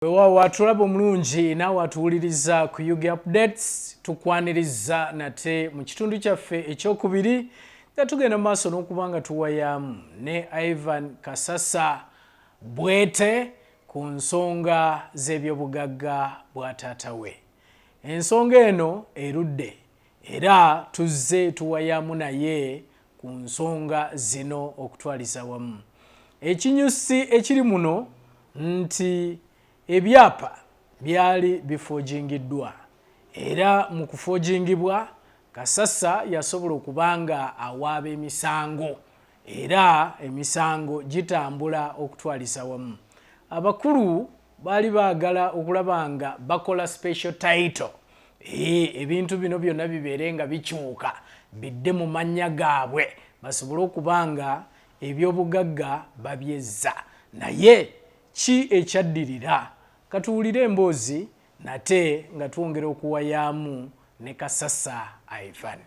Weewaawo, atulaba omulungi naawe atuwuliriza ku UG Updates, tukwaniriza nate mu kitundu kyaffe ekyokubiri nga tugenda mu maaso n'okuba nga tuwayaamu ne Ivan Kasasa Bwete ku nsonga z'ebyobugagga bwa taata we. Ensonga eno erudde era tuzze tuwayaamu naye ku nsonga zino okutwaliza wamu. Ekinyusi ekiri muno nti ebyapa byali bifoojingiddwa era mu kufoojingibwa Kasasa yasobola okuba nga awaaba emisango era emisango gitambula okutwaliza wamu. Abakulu baali baagala okulaba nga bakola special title, ebintu bino byonna bibeere nga bikyuka bidde mu mannya gaabwe basobole okuba nga ebyobugagga babyezza. Naye ki ekyaddirira? Katuwulire emboozi nate nga twongera okuwayaamu ne Kasasa Ivan.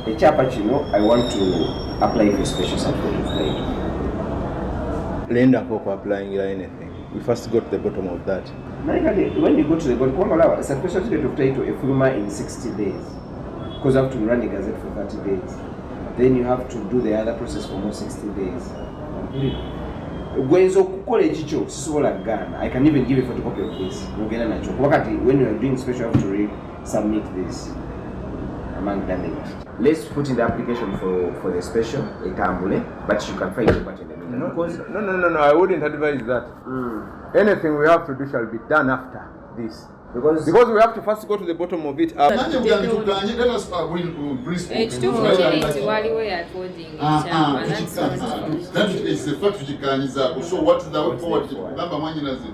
Ekyapa kino, I want to apply for special certificate of title. Lindako ku applyingira anything. We first got to the bottom of that. Naye kati when you go to the court, kubanga olaba special certificate of title efuluma in 60 days, because you have to run the gazette for 30 days, then you have to do the other process for more 60 days. Gwenza okukola ekikyo sisobola kugaana. I can even give a photocopy of this nogenda nakyo, kuba kati when you are doing special, you have to resubmit this among damage. Let's put in the application for the special etambule, but you can fight your battle in the meantime. No, because no, I wouldn't advise that. Anything we have to do shall be done after this. Because, Because we have to first go to the bottom of it. Nange bwange tuganye, let us agree in principle. Ekituufu kiri nti waliwo yaforginga ekyapa. That's not That is a fact tukikanyizaako. So what is the way forward? Gamba mwanyinaze,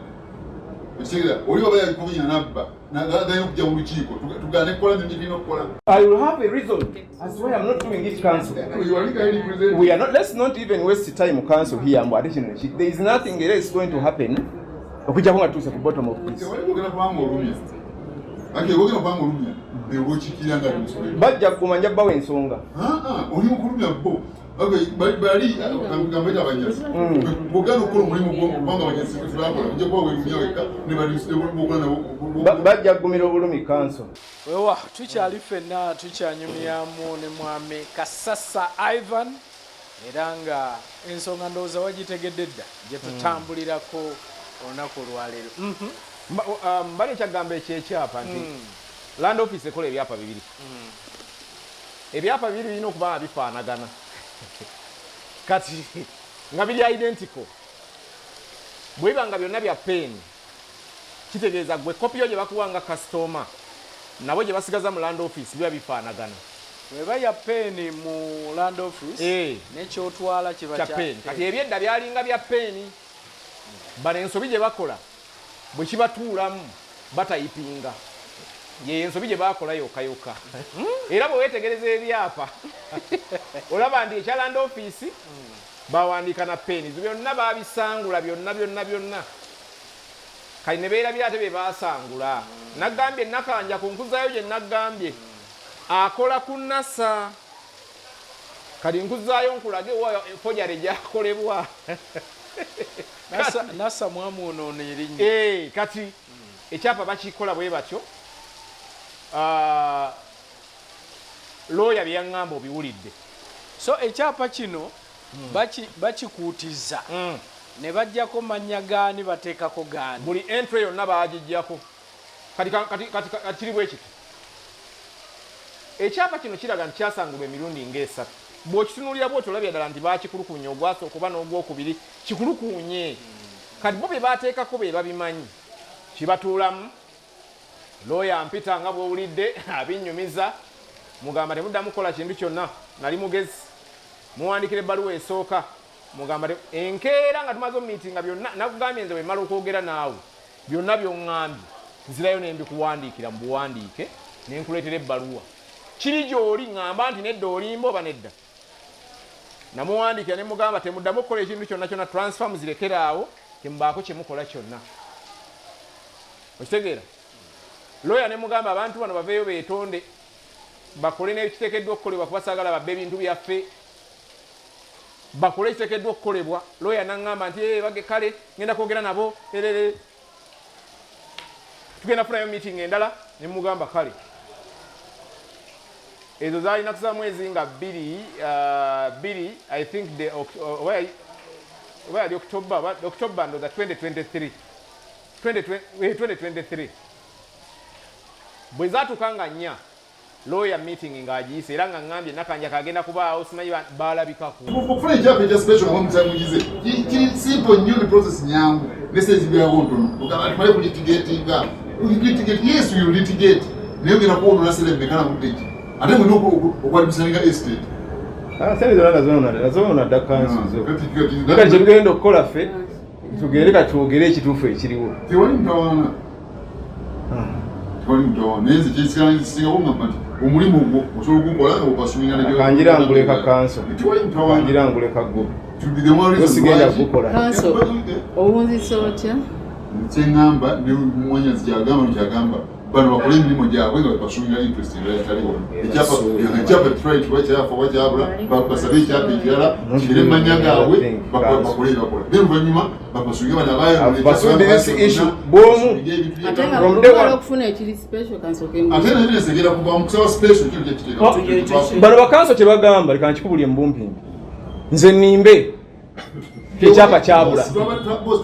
ekitegeera oli oba yalikubinya nabba naganya okujja mu lukiiko, tugaane kukola mirimu gyetulina okukola. I will have a reason as to why I'm not doing it, council. You are legally represented. We are not, let's not even waste time, council, here. Mbu additionally, there is nothing else going to happen okujjako nga tutuuse ku bottom of this. Tewali kwogera kubanga olumya ake wogera kubanga olumya bewokikira nga musobere. Bajja kuguma, nja bawa ensonga. Oli mukulumya bo bali gambaita abanyazi bwogana okukola omulimu gwo, kubanga abanyazi tebakola, ojja kuba werumya wekka ne baliokola nabo. Bajja kugumira obulumi, council. Wewa tukyali ffenna tukyanyumyamu ne mwami Kasasa Ivan, era nga ensonga ndowooza wagitegedde dda gye tutambulirako olunaku olwaleero. Mbali ekyagamba ekyekyapa nti land office ekola ebyapa bibiri. Ebyapa bibiri birina okuba nga bifaanagana, kati nga biri identical. Bwe biba nga byonna bya peeni, kitegeeza gwe kopi yo gye bakuwa nga kasitoma nabo gye basigaza mu land office biba bifaanagana. Bweba ya peeni mu land office, nekyotwala kiba kya peeni. Kati ebyedda byalinga bya peeni. Bano ensobi gye bakola, bwe kibatuulamu batayipinga, yeyo ensobi gye bakola yokka yokka. Era bwe weetegereza ebyapa, olaba nti ekya land office bawandiika na peeni, byonna babisangula byonna byonna byonna. Kati ne beerabira ate be baasangula. Nagambye Nakanja ku nkuzaayo gye nagambye akola ku NASA. Kati nkuzaayo nkulage wa forgery gyakolebwa. NASA mwamwonoona erinnya. Kati ekyapa bakikola bwe batyo. Ah, looya bye yaŋŋamba obiwulidde. So ekyapa kino bakikuutiza ne bajjako mannya gaani, bateekako gaani? Buli entry yonna bagijjako. Kati kiri bwe kiti: ekyapa kino kiraga nti kyasangulwa emirundi ng'esatu. Bw'okitunuulira bwoti, olabya ddala nti bakikulukunya ogwasooka oba n'ogwokubiri kikulukunye. Kati bo bye bateekako be babimanyi kibatuulamu. Looya mpita nga bw'owulidde abinnyumiza, mugamba temuddamu kukola kintu kyonna. Nali mugezi, muwandikira ebbaluwa esooka, mugamba enkeera nga tumaze omumiitinga byonna nakugambye. Nze bwe mmala okwogera naawe, byonna by'oŋŋambye nzirayo ne mbikuwandiikira mu buwandiike ne nkuleetera ebbaluwa. Kiri gy'oli ŋŋamba nti nedda, olimba oba nedda. Namuwandiikira ne mugamba temuddamu okukola ekintu kyonna kyonna, transfer muzirekere awo, temubaako kye mukola kyonna. Okitegeera? Looya ne mugamba abantu bano baveeyo beetonde, bakole n'ekiteekeddwa okukolebwa, kuba saagala babbe ebintu byaffe, bakole ekiteekeddwa okukolebwa. Looya naŋŋamba nti, "Eh, bage kale ngenda kwogera nabo erere." Tugenda kufunayo meeting endala. Ne mugamba kale, ezo zaalina kuza mwezi nga bbiri, bbiri, I think the oba yali October, October ndoza 2023, 2023. Bwe zaatuuka nga 4, lawyer meeting ng'agiyise era nga ŋŋambye Nakanja kagenda kubaawo, simanyi balabikako. Okufuna ekyapa ekya special nga mukyali kiri simple nnyo, ne process nyangu, ne sente zibeerawo ntono. Ogamba tumale kulitigatinga, litigate, yes, we will litigate, naye ogenda kuwonona sente mmeka na budde ki? Ate mulina okwadimisaninga estate. Sente zonna nazoona dda kanso zo. Kati kyetugenda okukola ffe, tugende kati twogere ekituufu ekiriwo. Tewali mutawaana, tewali mutawaana, naye nze kyekisingawo ngamba nti omulimu gwo osobola ogukola nga opasuinga. Kangira nguleka kanso. Tewali mutawaana. Kangira nguleka gwo. Sigenda Sigenda kugukola. Kanso, owunzisa otya? Kyeŋŋamba ne mwanyazi kyagamba bano bakole emirimu gyabwe nga bapasuinga interest endala etaliwo. Ekyapa right bakyafa bakyabula, basabe ekyapa ekirala kigere mu mannya gaabwe, bakole byebakola, then oluvannyuma bapasuinge bano. I've pursued this issue bw'omu. Ate nga From day bw'omala one. okufuna ekiri special, kansooke Ate naye kuva mu kusaba special kino kyekiteeka. Bano bakanso kye bagamba, leka nkikubulye mu bumpimpi, nze nimbe ekyapa kyabula. Boss,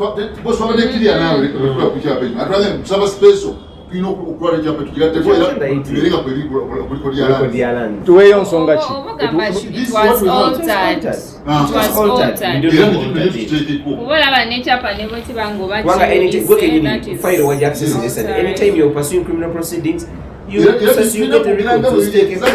twabadde kiriya naawe tukola ku kyapa ekyo, atulaga kusaba special tulina okutwala ekyapa tukigatteko era tubeere nga kuliko Record ya land. Tuweeyo nsonga ki? Oba ogamba This it is was what we want. altered. Ah. It was altered. Era nekyo tukiteekeko. Kuba olaba n'ekyapa ne bwe kiba nga oba Kubanga anytime gwe kiwise, that kenyini is file wajja access this and altered. anytime you're pursuing criminal proceedings, you Era process, you get the records, oziteekeko.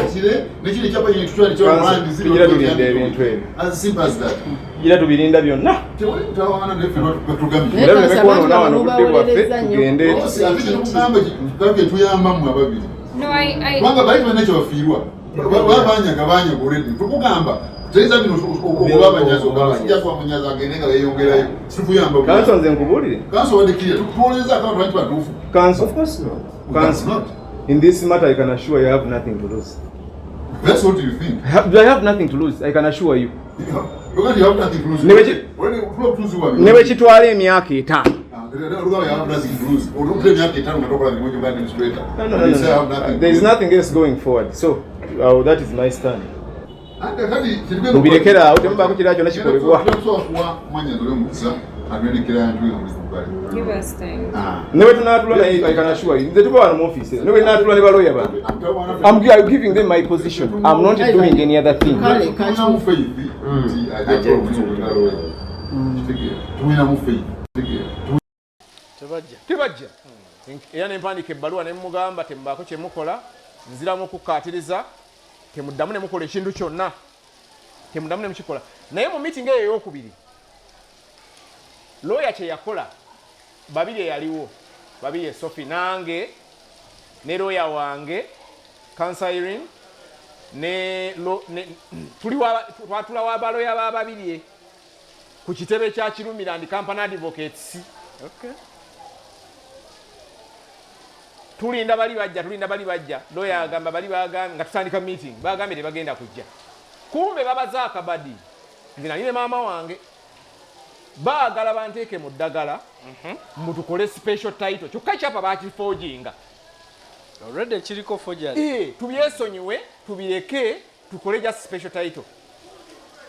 nekino ekyapa kino tutwala Kanso, tugira tulinda ebintu ebyo. As simple as that. Gira tubirinda byonna. Tewali mutawaana, naye ffe batugambye. Era tuleme kwonoona wano obudde bwaffe, tugende. Boss, ate kyetukugamba gambye tuyamba mmwe ababiri. No, I Kubanga bali balina kyebafiirwa, baba banyaga banyaga already. Tukugamba teyinza bino okuba abanyazi, ogamba sijja kuba munyazi agende nga yeeyongerayo, situkuyamba. Kanso, nze nkubuulire. Kanso wadde kiriya tukuwolereza abantu bangi batuufu. Kanso. Of course not. Kanso, Not. in this matter I can assure you I have nothing to lose. That's what you think. I have nothing to lose, I can assure you. Because you have nothing to lose. Ne bwe Already tuba tuzuwa. Ne bwe kitwala emyaka 5. Olugamba you have nothing to lose. Olutula emyaka 5 nga tokola mirimu gy'oba administrator. No, You say I have no. nothing to There is lose. nothing else going forward, so that is my stand. Ate kati kyetugenda Mubirekere awo, temubaako kirala kyonna kikolebwa. Tusobola kuwa mwanyazi oli omukisa atwendekera ntu omulimu gubale. Give us time. Ne bwe tunaatula naye, I can assure you, nze tuba wano mu office, ne bwe naatula ne baloya bange, I'm giving them my position. I'm not doing any other thing. Kale, Tulinamu faith nti ajja kukola omulimu gwe. Kitegeera, tulinamu faith. Kitegeera. Tebajja. Tebajja. Era nempandiika ebbaluwa nemugamba temubaako kyemukola, nziramu okukkaatiriza, temuddamu ne mukola ekintu kyonna, temuddamu ne mukikola. Naye mu meeting eyo eyokubiri, lawyer kye yakola, babiri eyaliwo, babiri Sophie nange ne lawyer wange Kansirin ne tuli twatula wa baloya ba babiri ku kitebe kya Kirumira and Company Advocates. Tulinda bali bajja, tulinda bali bajja. Lawyer agamba bali bagambye nga tutandika meeting, bagambye tebagenda kujja, kumbe babaza akabadi. Nze nali ne maama wange, baagala banteeke mu ddagala mutukole special title, kyokka ekyapa bakiforginga. Already kiriko forgery. Eh, tubyesonyiwe, tubireke, tukole just special title.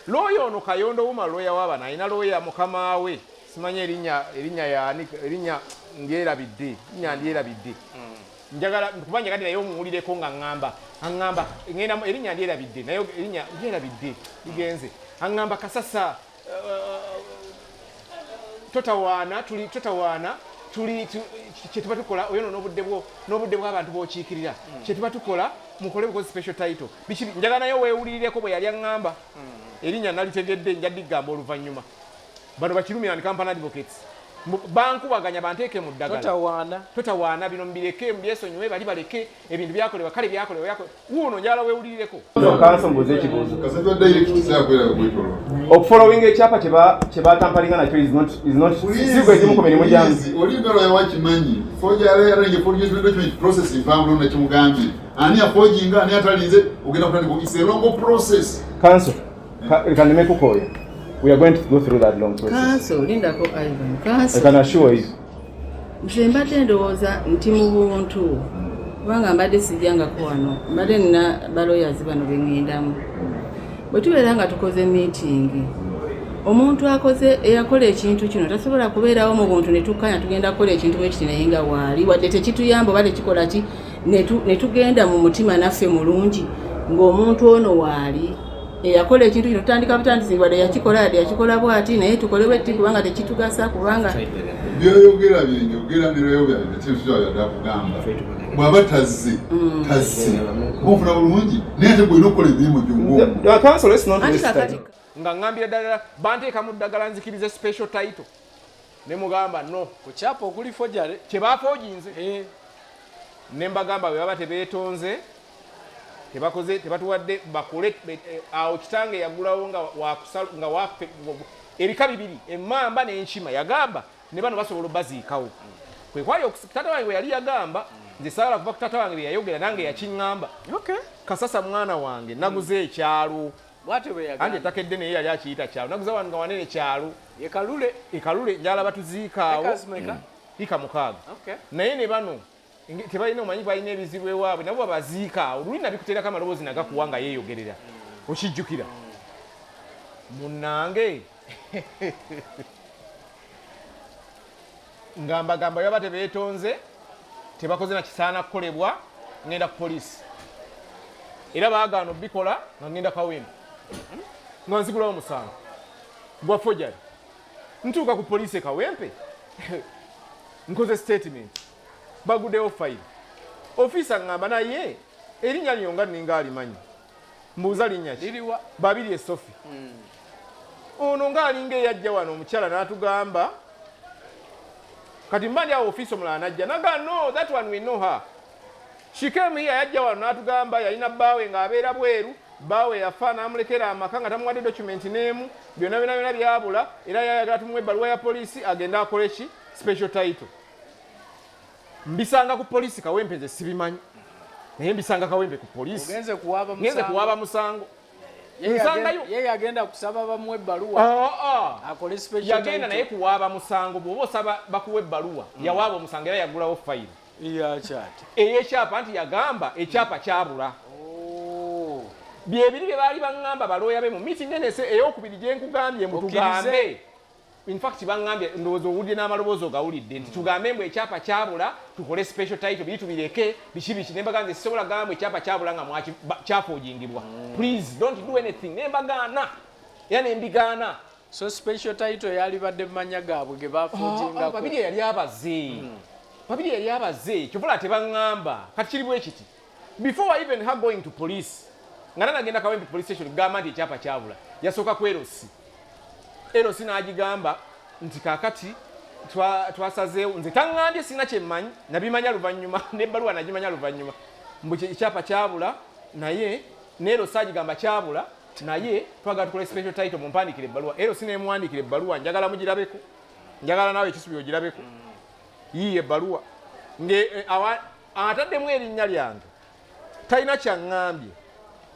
Lawyer ono Kayondo Wuma, lawyer w'abano, alina lawyer mukama we, simanyi erinnya yaani, erinnya ndyerabidde, erinnya ndyerabidde. Njagala kuba njagadde naye omuwulireko nga ŋŋamba ŋŋenda erinnya ndyerabidde, naye erinnya ndyerabidde ligenze. Aŋŋamba Kasasa, totawaana, tuli totawaana, tuli kyetuba tukola oyonoona obudde bwo n'obudde bw'abantu b'okiikirira. Kyetuba tukola mukole bukozi special title biki. Njagala naye weewulirireko bwe yali aŋŋamba. Erinnya nalitegedde, nja ddigamba oluvannyuma. Bano Bakirumira and Company Advocates bankubaganya banteeke mu ddagala. Totawaana. Totawaana, bino mbireke, mbyesonyiwe, bali baleke, ebintu byakolebwa kale byakolebwa byakolebwa. Wuuno njagala weewulirireko. Kanso, mbuuze ekibuuzo. Kasajja direct kisakwera kwetolwa. Okufollowinga ekyapa kye batampalinga nakyo is not si gwe egimu ku mirimu gyange. Oli nga lawyer wakimanyi forgery arrange forgery document process mpanvu nakimugambye ani aforginga ani atalinze ogenda kutandika, it's a long process. Kanso, kaneme kukooya, we are going to go through that long process. Kanso, lindako Ivan. I Kanso. can assure you. Nze mbadde ndowooza nti mu buntu, kubanga mbadde sijjangako wano, mbadde nina baloyazi bano beŋŋendamu. Bwe tubeera nga tukoze meeting, omuntu akoze eyakola ekintu kino tasobola kubeerawo mu buntu ne tukkanya tugenda kukola ekintu bwe kiti, naye nga waali wadde tekituyamba oba tekikola ki, ne tugenda mu mutima naffe mulungi ng'omuntu ono waali eyakola ekintu kino, tutandika butandisi, wadde yakikola, wadde yakikola bw'ati, naye tukole bwetti kubanga tekitugasa, kubanga Byoyogera byenjogera nebyakugamba, bw'aba tazze tazze, onfuna bulungi, naye ate gwolina okukola emirimu gyongo. Counsel, let's not Anti waste kakati time. Nga ŋŋambira ddala banteeka mu ddagala nzikirize special title, ne mugamba no. Ku kyapa okuli forgery. Kyebafoojinze. Eh. Ne mbagamba bwe baba tebeetonze, tebakoze, tebatuwadde, bakole awo kitange yagulawo nga nga waffe ebika bibiri, emmamba n'enkima. Yagamba ne bano basobola obaziikawo. Kwe kwali taata wange bwe yali yagamba, nze saagala kuva ku taata wange bye yayogera, nange yakiŋŋamba. Kasasa mwana wange, naguze ekyalo. Bwatyo bwe Anti yagamba. ettaka eddene ye yali akiyita kyalo, naguza wano nga wanene kyalo. Yekalule. Ekalule, njala batuziikaawo. Acres meka? Ika 6. Naye ne bano tebalina, omanyi balina ebizibu ewaabwe, nabo babaziikaawo. Luli nabikuteerako amaloboozi nagakuwa nga yeeyogerera, okijjukira munnange? Nga mbagamba baba tebeetonze, tebakoze na kisaana kukolebwa, ngenda ku poliisi. Era baagaana obikola, nga ngenda Kawempe nga nzigulawo musango gwa forgery. Ntuuka ku poliisi e Kawempe, nkoze statement, baguddewo fayiro. Ofiisa ŋŋamba, naye erinnya lyo nga nninga alimanyi, mbuuza linnya ki? Liriwa? Babiri esofi ono ng'alinga eyajja wano omukyala n'atugamba. Kati mba ndi awo, ofiisi omulala najja naga, "No, that one we know her, she came here." Yajja wano n'atugamba yalina bbaawe ng'abeera bweru, bbaawe yafa n'amulekera amaka nga tamuwadde document n'emu, byonna byonna byonna byabula, era yayagala tumuwa ebbaluwa ya poliisi agende akole ki? Special title. Mbisanga ku poliisi Kawempe, nze sibimanyi, naye mbisanga Kawempe ku poliisi. Ogenze kuwaaba Ngenze musango. kuwaaba musango. Ye Nsangayo. ye yagenda kusaba bamuwe ebbaluwa Ah, ah. akole special Yagenda title. naye kuwaaba musango. Bw'oba osaba bakuwa ebbaluwa, yawaaba omusango era yagulawo fayiro Yakyati. ey'ekyapa, nti yagamba ekyapa kyabula. Oh. Byebiri bye baali baŋŋamba balooya be mu meeting enese eyokubiri gye nkugambye mutugambe. In fact baŋŋambye, ndowooza owulidde n'amaloboozi ogawulidde, nti tugambe mbu ekyapa kyabula, tukole special title, biri tubireke, biki biki. Ne mbagamba nze sisobola gamba ekyapa kyabula nga kyafoojingibwa. Please don't do anything. Ne mbagaana era ne mbigaana. So special title yalibadde mu mannya gaabwe ge bafoojingako. Babiri yali abaze, babiri yali abaze, kyovula tebaŋŋamba. Kati kiri bwe kiti, before I even her going to police, nga nanagenda Kawempe police station kugamba nti ekyapa kyabula, yasooka ku LC. LC n'agigamba nti kaakati twasazeewo, nze taŋŋambye, sirina kyemmanyi, nabimanya luvannyuma, n'ebbaluwa nagimanya luvannyuma, mbu ekyapa kyabula, naye ne LC agigamba kyabula, naye twagala tukole special title, mumpandikire ebbaluwa. LC nemuwandikira ebbaluwa, njagala mugirabeko, njagala naawe ekisubi ogirabeko. Yiiyo ebbaluwa ataddemu erinnya lyange, talina kyaŋŋambye,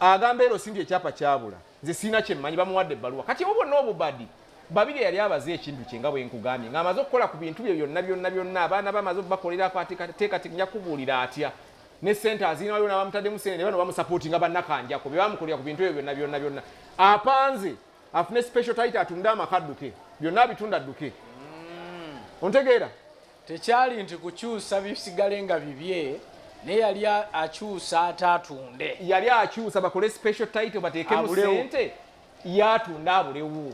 agamba LC nti ekyapa kyabula, nze sirina kyemmanyi, bamuwadde ebbaluwa. Kati obwo bwonna obubadi, Babiri yali abaze ekintu kye nga bwe nkugambye, ng'amaze okukola ku bintu bye byonna byonna byonna, abaana bamaze obakolerako, ate kati nja kubuulira atya ne sente azirina, waliwo n'abamutaddemu sente, ne bano bamusapootinga bannakanjako bye bamukolera ku bintu ebyo byonna byonna byonna. Apanze afune special title, atunde amaka adduke, byonna abitunda adduke, ontegeera? Tekyali nti kukyusa bisigale nga bibye, naye yali akyusa ate atunde. Yali akyusa bakole special title, bateekemu Abulewo. sente, yatunda abulewo,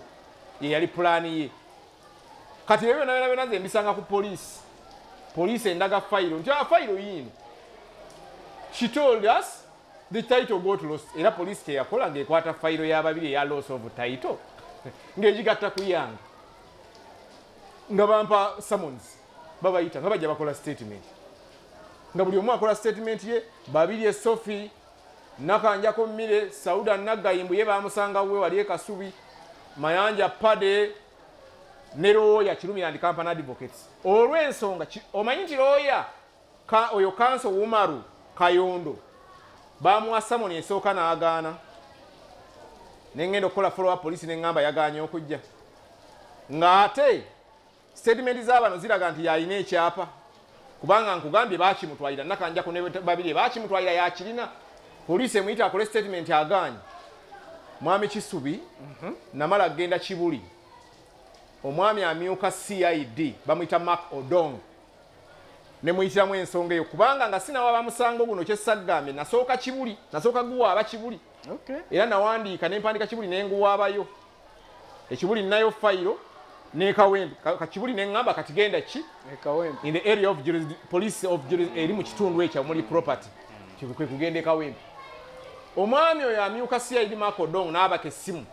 ye yali pulaani ye. Kati ebyo byonna byonna byonna nze mbisanga ku poliisi. Poliisi endaga fayiro nti, "Ah, fayiro yiino, she told us the title got lost." Era poliisi kyeyakola ng'ekwata fayiro y'ababiri eya loss of title ng'egigatta ku yange, nga bampa summons, babayita nga bajja bakola statement, nga buli omu akola statement ye. Babiri esofi, Nakanjako Mmire, Sauda Naggayimbu ye bamusanga we wali e Kasubi, Mayanja Pade ne looya Kirumira and Company Advocates. Olw'ensonga omanyi nti looya oyo counsel Umaru Kayondo bamuwa summons esooka n'agaana, nengenda okukola follow up, poliisi neŋŋamba yagaanye okujja, ng'ate statement z'abano ziraga nti yalina ekyapa. Kubanga nkugambye bakimutwalira Nakanjako ne Babirye, bakimutwalira yakirina. Poliisi emuyita akole statement, agaanye. Mwami Kisubi, namala kugenda Kibuli, omwami amyuka CID bamuyita Mark Odong, nemuyitiramu ensonga eyo, kubanga nga sinawaba musango guno. Kyesagambye, nasooka Kibuli, nasooka guwaaba Kibuli. Era nawandiika nempandika Kibuli nenguwaabayo ekibuli, ninayo fayiro nekawempe. Kakibuli neŋŋamba kati genda ki in the area of police of eri mu kitundu ekyo muli property, kwe kugenda ekawempe. Omwami oyo amyuka CID Mark Odong n'abaka essimu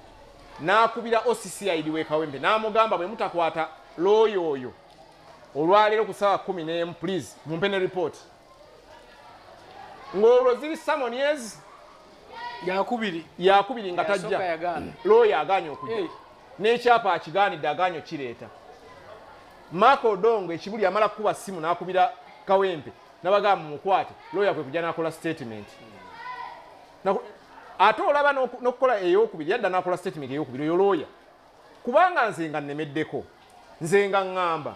n'akubira OCCID w'ekawempe n'amugamba, bwe mutakwata looyo oyo olwaleero ku ssaawa 11, please mumpe ne report. Ng'olwo ziri summons yakubiri. Yakubiri nga tajja. Looya agaanye okujja n'ekyapa akigaanidde, agaanye okireeta. Mark Odongo ekibuli amala kukuba ssimu n'akubira Kawempe nabagamba mumukwate. Looya kwe kujja n'akola statement. Ate olaba n'okukola eyokubiri, yadda n'akola statement eyokubiri oyo looya, kubanga nze nga nnemeddeko, nze nga ŋŋamba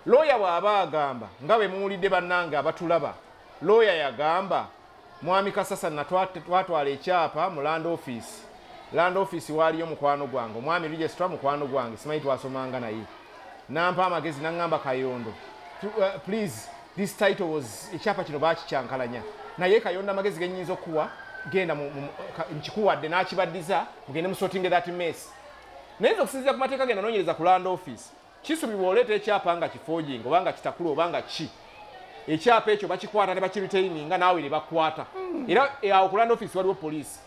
looya bw'aba agamba nga bwe muwulidde. Bannange abatulaba, looya yagamba mwami Kasasa twatwala ekyapa mu land office. Land office waaliyo mukwano gwange, omwami registrar mukwano gwange, simanyi twasomanga naye, nampa amagezi naŋŋamba, "Kayondo, please, this title was, ekyapa kino bakikyankalanya, naye Kayondo, amagezi genyinza okuwa, genda nkikuwadde n'akibaddiza, mugende musortinge that mess." Naye nze okusinziira ku mateeka genda noonyereza ku land office, kisubibwa oleeta ekyapa nga kiforging oba nga kitakula oba nga ki, ekyapa ekyo bakikwata ne bakiretaininga naawe ne bakwata. Era awo ku land office waliwo poliisi.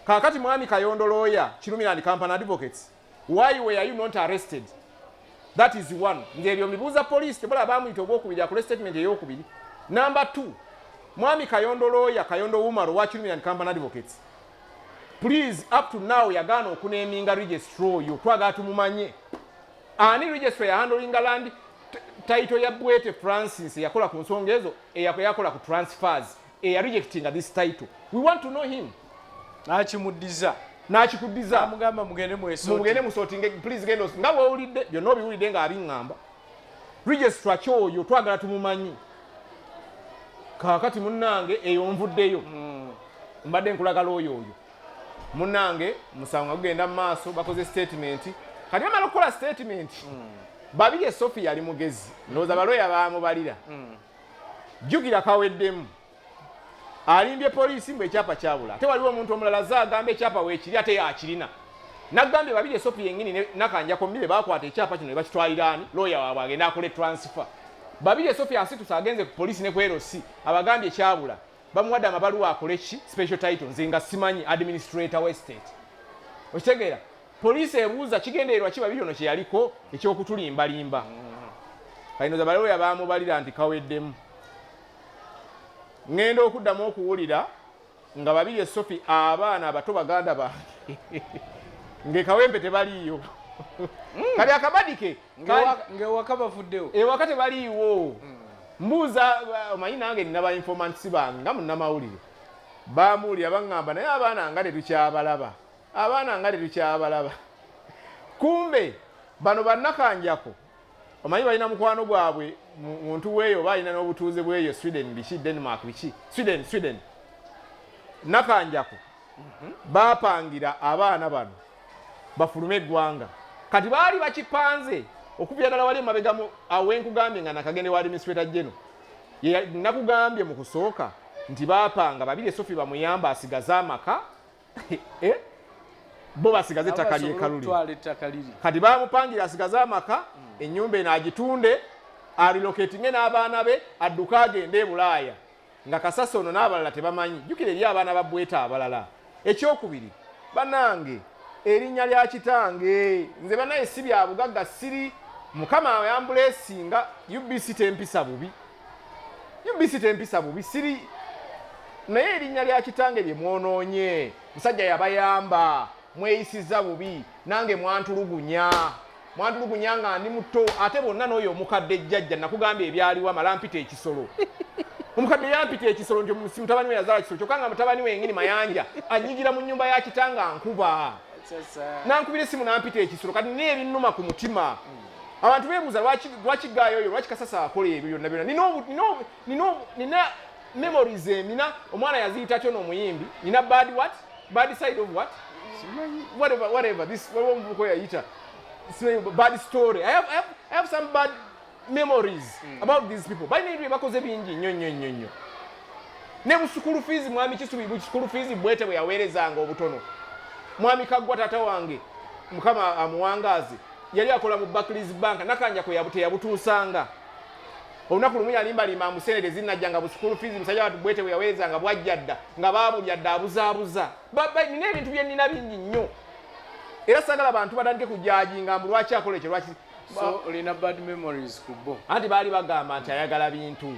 Kaakati mwami Kayondo lawyer, Kirumira and Company Advocates, why were you not arrested? That is one. Nze ebyo mbibuuza poliisi. Tebola bamuyita ogwokubiri akole statement eyokubiri. Number two, mwami Kayondo lawyer, Kayondo Umaro wa Kirumira and Company Advocates, please, up to now yagaana okuneminga registrar oyo. Twagala tumumanye ani registrar yahandlinga land title ya Bwete Francis, eyakola ku nsonga ezo, eyakola ku transfers, eyarejectinga this title. We want to know him. Nakimuddiza. Nakikuddiza. Amugamba mugende mweso. Mugende musortinge, please. Genda nga bwowulidde byonna, obiwulidde ng'abiŋŋamba. Registrar kyoyo twagala tumumanyi. Kaakati munnange, eyo nvuddeyo, mbadde nkulaga looyo oyo. Munnange, musango nga gugenda mu maaso, bakoze statement. Kati bamala okukola statement, Babirye Sophie yali mugezi, ndowooza balooya baamubalira. Jjukira kaweddemu alimbye poliisi mbu ekyapa kyabula, ate waliwo omuntu omulala ze agamba ekyapa weekiri ate yakirina. Nagambye Babirye Sophie yennyini ne Nakanjako mmire bakwata ekyapa kino ne bakitwalira ani, looya waabwe agenda akole transfer. Babirye Sophie asituse agenze ku poliisi ne ku LC, abagambye kyabula, bamuwadde amabaluwa akole ki, special title. Nze nga simanyi administrator wa estate, okitegeera? Poliisi ebuuza kigendererwa ki Babiri ono kye yaliko ekyokutulimbalimba. Kalinoza balooya bamubalira nti kaweddemu. Ŋŋenda okuddamu okuwulira nga Babirye Sophie abaana abato baganda bange ng'ekawempe tebaliiyo. Kali akabadike. Ng'ewaka bavuddewo. Ewaka tebaliiwo. Mbuuza, omanyi nange nina ba informants bange nga munnamawulire, bamuwulira baŋŋamba, naye abaana nga tetukyabalaba, abaana nga tetukyabalaba. Kumbe bano bannakanjako, omanyi balina mukwano gwabwe muntu weeyo, oba alina n'obutuuze bweyo Sweden, biki, Denmark, biki, Sweden, Sweden. Nakanjako bapangira abaana bano bafulume eggwanga. Kati baali bakipanze okuvira ddala wali emabega awenkugambye nga nakagende wa administrator general. Nakugambye mu kusooka nti bapanga Babirye Sophie bamuyamba asigaze amaka, eh? Bo basigaze ettaka lyekaluli. Kati bamupangira asigaze amaka, ennyumba eno agitunde, arelocatinge n'abaana be, adduke agende e Bulaaya nga Kasasa ono n'abalala tebamanyi. Jjukira eri abaana ba Bweta abalala. Ekyokubiri, banange, erinnya lya kitange nze banaye si bya bugagga, siri Mukama yambulesinga. UBC tempisa bubi, UBC tempisa bubi, siri, naye erinnya lya kitange lye mwonoonye. Musajja yabayamba, mweyisiza bubi, nange mwantulugunya, mwantulugunya nga ndi muto. Ate bonna n'oyo omukadde ejjajja nakugambye ebyaliwo, amala mpita ekisolo. Omukadde yampita ekisolo nti mutabani we yazaala kisolo, kyokka nga mutabani we yennyini Mayanja anyigira mu nnyumba ya kitanga nkuba nankubira esimu nampita ekisolo. Kati naye ebinnuma ku mutima. Abantu beebuuza lwaki gaayo oyo, lwaki Kasasa akola ebyo byonna byonna. Nina memories, nina omwana yaziyita atyo n'omuyimbi, nina bad what, bad side of what, whatever, whatever this, waliwo omuvubuka yayita bad story. I have some bad memories about these people. Balina ebintu bye bakoze bingi nnyo nnyo nnyo nnyo. Ne bu school fees, mwami Kisubi, bu school fees bwete bwe yaweerezanga obutono. Mwami Kaggwa, taata wange, Mukama amuwangaaze, yali akola mu Barclays Bank. Nakanja kwe teyabutuusanga. Olunaku lumu yalimbalimba amusenere zinajja bu school fees musajja watu bwete bwe yaweerezanga bwajja dda nga baabulya dda, abuzaabuza. Nina ebintu bye nnina bingi nnyo, era sagala bantu batandike kujudginga mbu lwaki akola ekyo, lwaki. So olina bad memories ku bo? Anti baali bagamba nti ayagala bintu.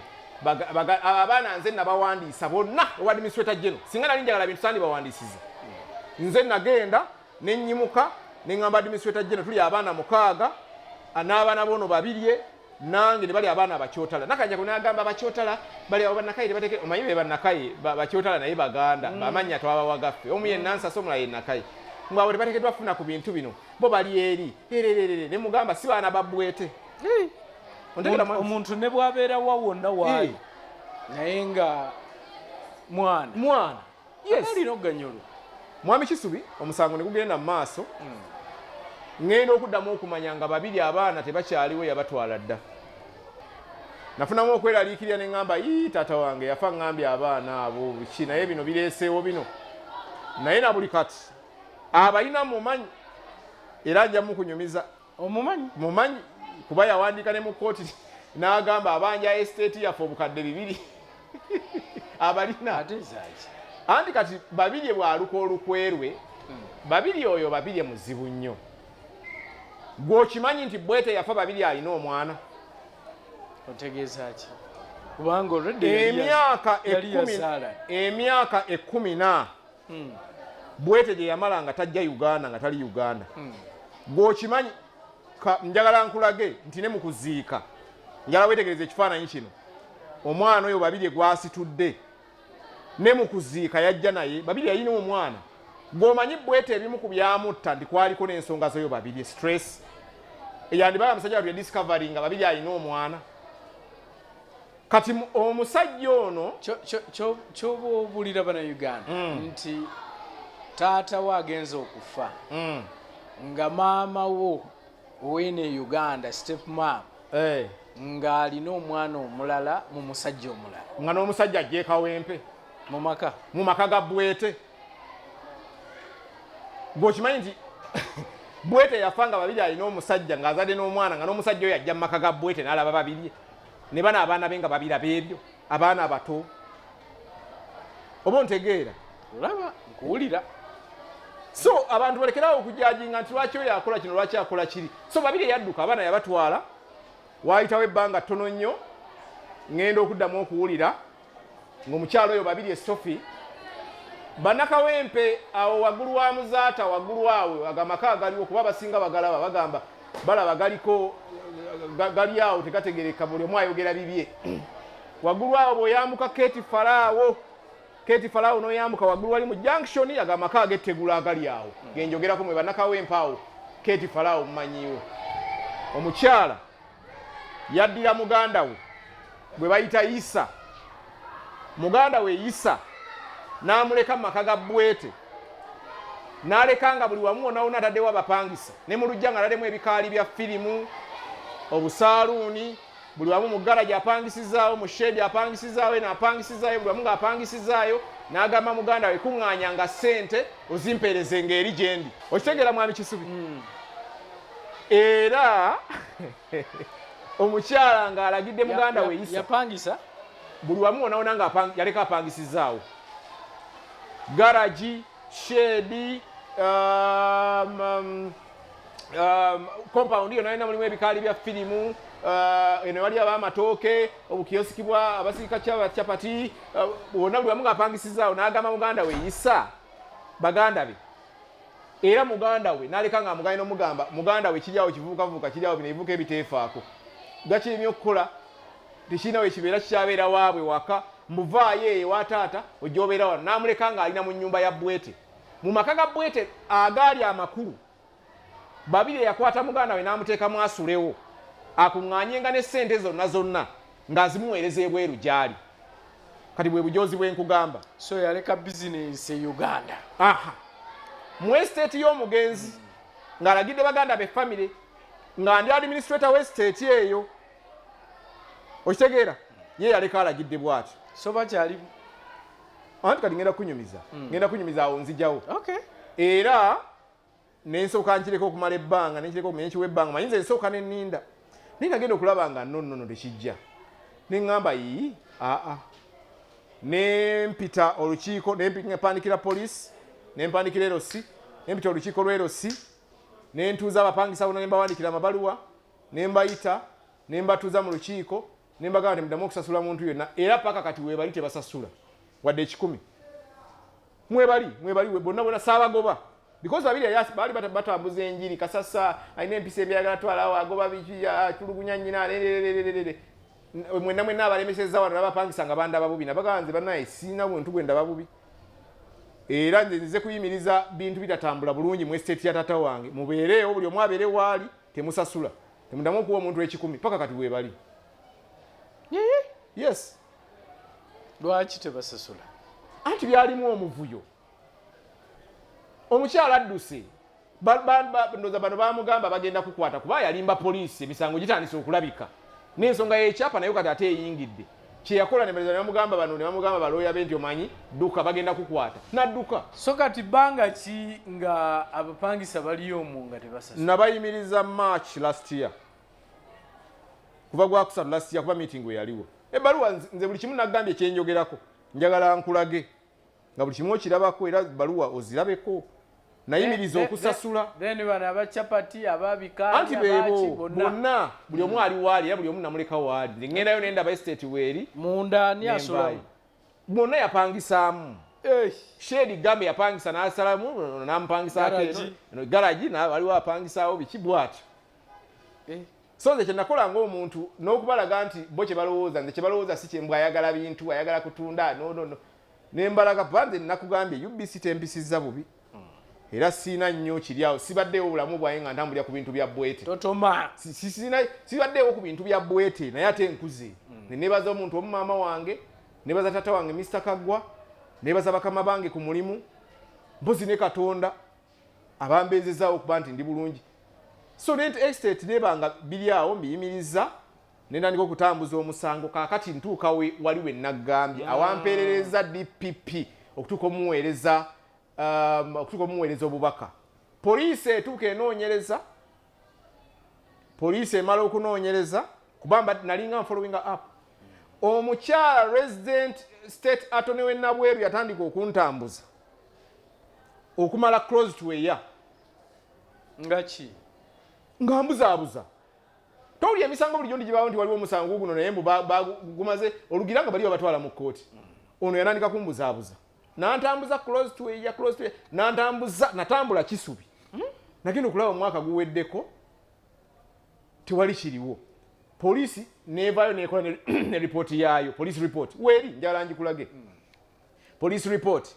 Abaana nze nabawandiisa bonna owa administrator general. Singa nali njagala bintu, sandibawandiisiza. Nze nagenda nenyimuka neŋŋamba administrator general, tuli abaana 6, n'abaana bono babirye nange ne bali abaana abakyotala. Nakanja kunagamba abakyotala bali abo bannakaye tebateke, omanyi be bannakaye bakyotala naye baganda amannya twabawagaffe, omu ye Nansasa, omulala ye Nakaye, ngwabo tebateekeddwa kufuna ku bintu bino, bo bali eri ererere. Ne mugamba si baana babwete. Ontegera, mwami? Omuntu ne bw'abeera wa wonna waali, naye nga mwana, mwana, yes. Alina okuganyulwa. Mwami Kisubi, omusango ne gugenda mu maaso. Ŋŋenda okuddamu okumanya nga babiri abaana tebakyaliwo, yabatwala dda. Nafunamu okweraliikirira ne ŋŋamba, ii, taata wange yafa ŋŋambye abaana abo biki, naye bino bireeseewo bino. Naye na buli kati abalina mumanyi, era nja mukunyumiza. Omumanyi? Mumanyi, kuba yawandiika ne mu kooti n'agamba abanja estate yaffe 2000 abalina. Ate zaaki? Anti kati Babirye bw'aluka olukwerwe, Babirye oyo, Babirye muzibu nnyo. Gw'okimanyi nti Bwete yafa, Babirye alina omwana? Otegeeza ki? Kubanga olwedde Emyaka yali 10, yazaala. emyaka 10 Bwete gye yamala nga tajja Uganda, nga tali Uganda. Gw'okimanyi, njagala nkulage nti ne mu kuziika, njagala wetegereza ekifaananyi kino, omwana oyo Babirye gwasitudde ne mu kuziika yajja naye. Babirye yalina omwana. Gw'omanyi Bwete ebimu ku byamutta nti kwaliko n'ensonga zoyo Babirye, stress yandibala musajja watu yadiscovering nga Babirye alina omwana. Kati omusajja ono Kyoba obulira bannayuganda nti taata we agenza okufa nga maama wo owene e Uganda, step mum, ng'alina omwana omulala mu musajja omulala. Nga n'omusajja ajja Kawempe. Mu maka. Mu maka ga Bwete. Gweokimanyi nti Bwete yafa nga Babiri alina omusajja, ng'azadde n'omwana, nga n'omusajja oyo ajja mu maka ga Bwete n'alaba Babiri ne bana abaana be nga babiraba ebyo, abaana abato. Oba ontegeera? Olaba nkuwulira. So abantu balekerawo okujudginga nti lwaki oyo akola kino, lwaki akola kiri. So Babiri yadduka, abaana yabatwala. Waayitawo ebbanga ttono nnyo, ŋŋenda okuddamu okuwulira ng'omukyalo oyo Babiri esofi bannakawempe awo waggulu wa Muzaata, waggulu awo agamaka agaliwo, kuba abasinga bagalaba, bagamba balaba galiko gali awo tegategereka, buli omu ayogera bibye. Waggulu awo bw'oyambuka Keti Falaawo, Keti Falaawo n'oyambuka waggulu wali mu junction, ago amaka ag'ettegula agali awo genjogerako mwe bannakawempe awo Keti Falaawo mumanyiiwo. Omukyala yaddira muganda we gwe bayita Isa, muganda we Isa n'amuleka mu maka ga Bwete, n'aleka nga buli wamu wonna wonna ataddewo abapangisa, ne mu lujja nga ataddemu ebikaali bya firimu, obusaaluuni, buli wamu mu garagi apangisizaawo, mu shed apangisizaawo, eno apangisizaayo, buli wamu ng'apangisizaayo. N'agamba muganda we, kuŋŋaanyanga ssente ozimpeereze ng'eri gye ndi. Okitegeera, mwami Kisubi? Era omukyala ng'alagidde muganda we Isa Yapangisa. Buli wamu wonawona nga yaleka apangisizaawo garagi, shed, compound yonna yonna mulimu ebikaali bya firimu, eno wali abamatooke, obukiyosiki bwa abasiika capati, wonna buli wamu ng'apangisizaawo. N'agamba muganda we Isa, baganda be, era muganda we n'aleka nga amuganda nomugamba muganda we kiri awo kivuukavuuka, kiri awo bino ebivuuka ebiteefaako gakirimye okukola, tekirina we kibeera, kikyabeera waabwe waka, mbuvaayo eyo ewa taata ojja obeera wano. N'amuleka ng'alina mu nnyumba ya Bwete, mu maka ga Bwete agaali amakulu. Babiri yakwata muganda we n'amuteekamu asulewo. Akuŋŋaanyenga ne ssente zonna zonna ng'azimuweereza ebweru gy'ali. Kati bwe bujozi bwe nkugamba. So yaleka bizinensi e Uganda. Aha. Mu estate y'omugenzi ng'alagidde baganda be family nga ndi administrator w'estate eyo. Okitegeera? Ye yaleka alagidde bw'atyo. So bakyali anti kati ngenda kunyumiza. Ngenda kunyumiza awo nzijawo. Okay. Era nensooka nkireka okumala ebbanga, nenkireka okumanya nkiwa ebbanga, manyi nze nsooka ne nninda. Naye nagenda okulaba nga nno nno tekijja. Ne ŋŋamba yii, aa. Ne mpita olukiiko, ne mpandikira poliisi, ne mpandikira LC, ne mpita olukiiko lwa LC, ne ntuuza abapangisa bonna ne mbawandiikira amabaluwa, ne mbayita, ne mbatuuza mu lukiiko, ne mbagamba nti muddamu okusasula muntu yenna, era paka kati weebali tebasasula wadde 1,000. Mwebali, mwebali, bonna bonna saabagoba. Because babiri baali batambuza enjiri, Kasasa alina empisa ebyagala twalawo, agoba biki, atulugunya nnyina, lelelelelele. Mwenna mwenna abalemesezza wano n'abapangisa nga bandaba bubi, nabagamba nze bannaye sirina buntu bwe ndaba bubi. Era nze nzize kuyimiriza bintu bitatambula bulungi mu estate ya tata wange. Mubeereewo, buli omu abeere waali, temusasula. Temuddamu okuwa omuntu 1,000, paka kati weebali. Yes. Lwaki tebasasula? Anti byalimu omuvuyo. Omukyala adduse. Ndowooza bano baamugamba bagenda kukwata kuba yalimba poliisi, emisango gitandise okulabika. N'ensonga y'ekyapa nayo kati ate eyingidde. Kye yakola ne bamugamba bano, ne bamugamba balooya be nti omanyi dduka bagenda kukwata. N'adduka. So kati bbanga ki nga abapangisa bali omwo nga tebasasula? Nabayimiriza March last year. Kuva gwa kusatu last year kuba meeting we yaliwo. Ebbaluwa nze buli kimu nagambye kyenjogerako. Njagala nkulage. Nga buli kimu okirabako era ebbaluwa ozirabeko. Nayimiriza okusasula. Then bano aba chapati, aba bikaali, anti beebo bonna buli omu ali waali era buli omu namuleka waali. Nze ŋŋendayo ne ndaba estate weeri. Munda ani asulamu? Bonna yapangisaamu. Shedi Gambe yapangisa n'asalamu, n'amupangisaako eno. Garagi, waliwo apangisaawo biki bw'atyo. So nze kye nakola ng'omuntu n'okubalaga nti bo kye balowooza, nze kye balowooza si kye mbwa ayagala bintu, ayagala kutunda, no, no, no. Ne mbalaga, kuba nze nakugambye UBC tempisizza bubi. Era siina nnyo kiri awo, sibaddeewo obulamu bwange nga ntambulira ku bintu bya bwete. Totoma. Sibaddeewo ku bintu bya bwete, naye ate nkuze. Ne neebaza omuntu omu maama wange, neebaza taata wange Mr. Kaggwa, neebaza bakama bange ku mulimu, mpozi ne Katonda abambeezezaawo okuba nti ndi bulungi. So rent estate neebanga biri awo mbiyimiriza, ne ntandika okutambuza omusango. Kaakati ntuuka wali we naggambye, awampeerereza DPP okutuuka omuweereza, okutuuka omuweereza obubaka. Poliisi etuuka enoonyereza, poliisi emala okunoonyereza, kuba nalinga following up. Omukyala resident state attorney w'e Nabweru yatandika okuntambuza okumala close to a year. Nga ki? Nga mbuzaabuza. Towulira emisango bulijjo ndigibaawo nti waliwo omusango guno naye mbu gumaze olugira nga bali babatwala mu kkooti. Ono yatandika kumbuzaabuza. Nantambuza close to a year, close to a year. Nantambuza, natambula Kisubi. Nagenda okulaba omwaka guweddeko tewali kiriwo. Poliisi neevaayo neekola ne report yaayo, police report. Weeri njagala ngikulage. Police report.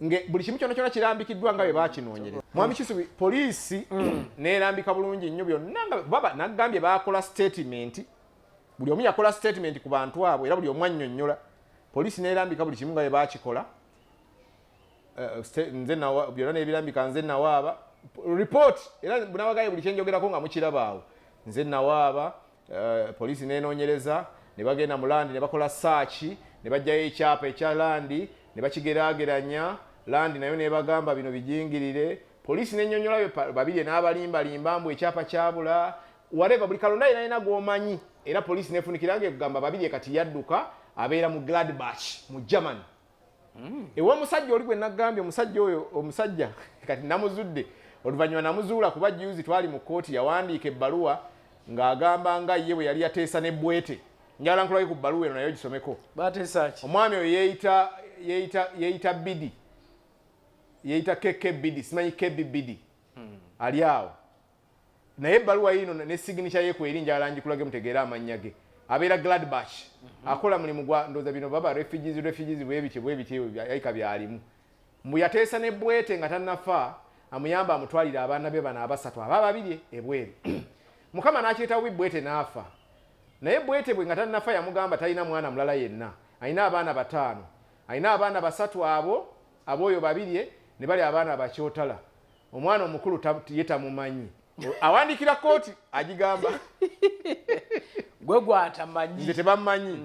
Nge buli kimu kyonna kyonna kirambikiddwa nga bwe baakinoonyereza. Mwami Kisubi, poliisi neerambika bulungi nnyo byonna nga baba nagambye baakola statement. Buli omu yakola statement ku bantu abo era buli omu annyonnyola. Poliisi neerambika buli kimu nga bwe baakikola. Nze nawa, byonna n'ebirambika nze nawaaba. Report, era nabagaye buli kye njogerako nga mukiraba awo. Nze nawaaba, poliisi n'enoonyereza, ne bagenda mu land ne bakola search, ne baggyayo ekyapa ekya land, ne bakigeraageranya, land nayo n'ebagamba bino bijingirire. Poliisi n'ennyonnyola babiri n'abalimbalimba mbu ekyapa kyabula, whatever, buli kalonda yenna yenna gw'omanyi. Era poliisi n'efunikira ng'ekugamba babiri kati yadduka, abeera mu Gladbach mu Germany. Ew'omusajja oli gwe nagambye, omusajja oyo, omusajja kati namuzudde oluvannyuma namuzuula kuba juzi twali mu kkooti, yawandiika ebbaluwa ng'agamba nga ye bwe yali yateesa ne Bwete. Njagala nkulage ku bbaluwa eno naye ogisomeko. Bateesa ki? Omwami oyo yeeyita Bidi, yeeyita KK Bidi, simanyi KB Bidi. Ali awo. Naye ebbaluwa yiino ne signature ye kweri, njagala ngikulage mutegeere amannya ge. Abeera Gladbach. Akola mulimu gwa ndowooza bino baba refugees, refugees bwe bityo, bwe bityo, yayika byalimu. Mbu yateesa ne Bwete nga tannafa, amuyamba amutwalire abaana be bano abasatu, aba babiri ebweru. Mukama n'akireeta bubi Bwete n'afa. Naye Bwete bwe nga tannafa yamugamba talina mwana mulala yenna, alina abaana 5, alina abaana 3 abo ab'oyo Babirye ne bali abaana Bakyotala. Omwana omukulu ye tamumanyi. Awandikira kooti agigamba gwe gwatamanyi, nze tebammanyi.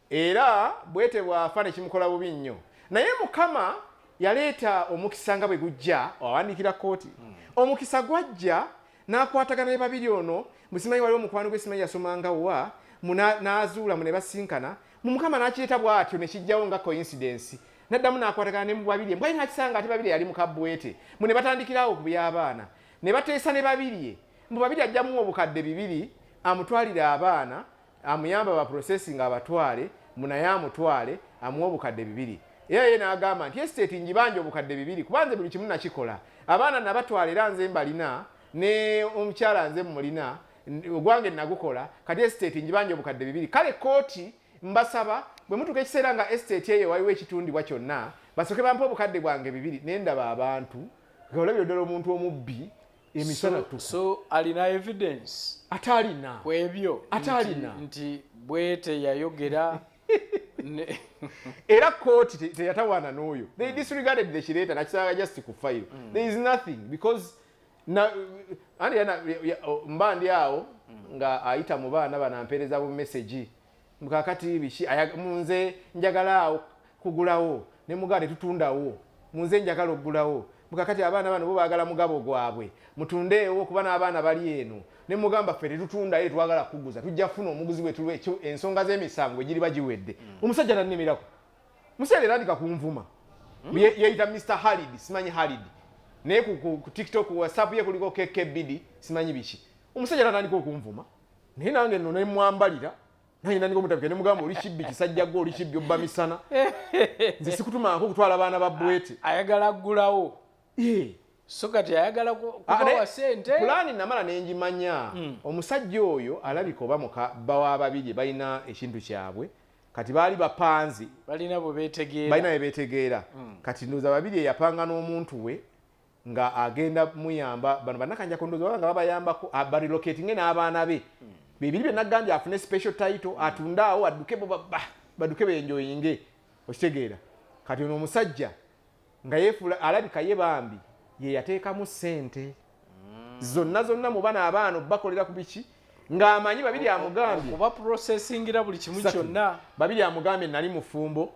Era Bwete bw'afa ne kimukola bubi nnyo. Naye Mukama yaleeta omukisa nga bwe gujja, awandikira kooti. Omukisa gwajja n'akwatagana ne Babirye ono, musimanyi waliwo omukwano gwe simanyi yasomanga wa, n'azuula mu ne basinkana, mu Mukama n'akireeta bw'atyo ne kijjawo nga coincidence. N'addamu n'akwatagana ne Babirye, mbwali n'akisanga ate Babirye yali muka Bwete. Mu ne batandikirawo ku by'abaana. Ne bateesa ne Babirye. Mbu Babirye ajjamu obukadde 2 amutwalire abaana, amuyamba ba processing abatwale, mu naye amutwale, amuwe obukadde 2. Era ye n'agamba nti estate njibanja obukadde 2 kuba nze buli kimu nakikola. Abaana nabatwala era nze mbalina, ne omukyala nze mmulina, ogwange nagukola, kati estate njibanja obukadde 2. Kale kooti mbasaba bwe mutuuka ekiseera nga estate eyo waliwo ekitundibwa kyonna, basooke bampe obukadde bwange 2. Ne ndaba abantu, olabira ddala omuntu omubbi emisana tuku. So alina evidence atalina kwebyo atalina nti Bwete yayogera. Era kooti teyatawaana n'oyo. They disregarded the kireeta nakisanga just ku file. There is nothing because mba ndi awo nga ayita mu baana banampeereza bu message mukakati biki munze njagala awo kugulawo ne muganda tutundawo munze njagala okugulawo mukakati abaana bano bo baagala mugabo gwabwe mutundeewo kuba n'abaana bali eno ne mugamba ffe tetutunda ye twagala kuguza tujja kufuna omuguzi we tulwe ekyo ensonga z'emisango egiriba giwedde. Omusajja nannemerako, omusajja yatandika kunvuma. Yeyita Mr Halid, simanyi Halid, naye ku TikTok, WhatsApp ye kuliko KKBD simanyi biki. Omusajja natandika okunvuma, naye nange nno ne mwambalira naye nandika omutabika ne mugamba oli kibbi kisajja gwe oli kibbi obba misana, nze sikutumaako okutwala abaana ba Bwete. Ayagala aggulawo. So kati ayagala kubawa ssente. Pulaani namala ne njimanya. Omusajja oyo alabika oba muka bba wa Babirye balina ekintu kyabwe, kati baali bapanzi, balina bwe beetegeera, balina bwe beetegeera. Kati ndowooza Babirye yapanga n'omuntu we nga agenda muyamba bano bannakanja ndowooza baba nga babayambako barelocatinge n'abaana be. Bibiri bye nagambye afune special title atunde awo adduke bo badduke benjoyinge, okitegeera. Kati ono omusajja nga yeefuula alabika ye bambi ye yateekamu ssente zonna zonna mu bano abaana bakolera ku biki ng'amanyi Babirye amugambye oba processingira buli kimu kyonna. Babirye amugambye nali mufumbo,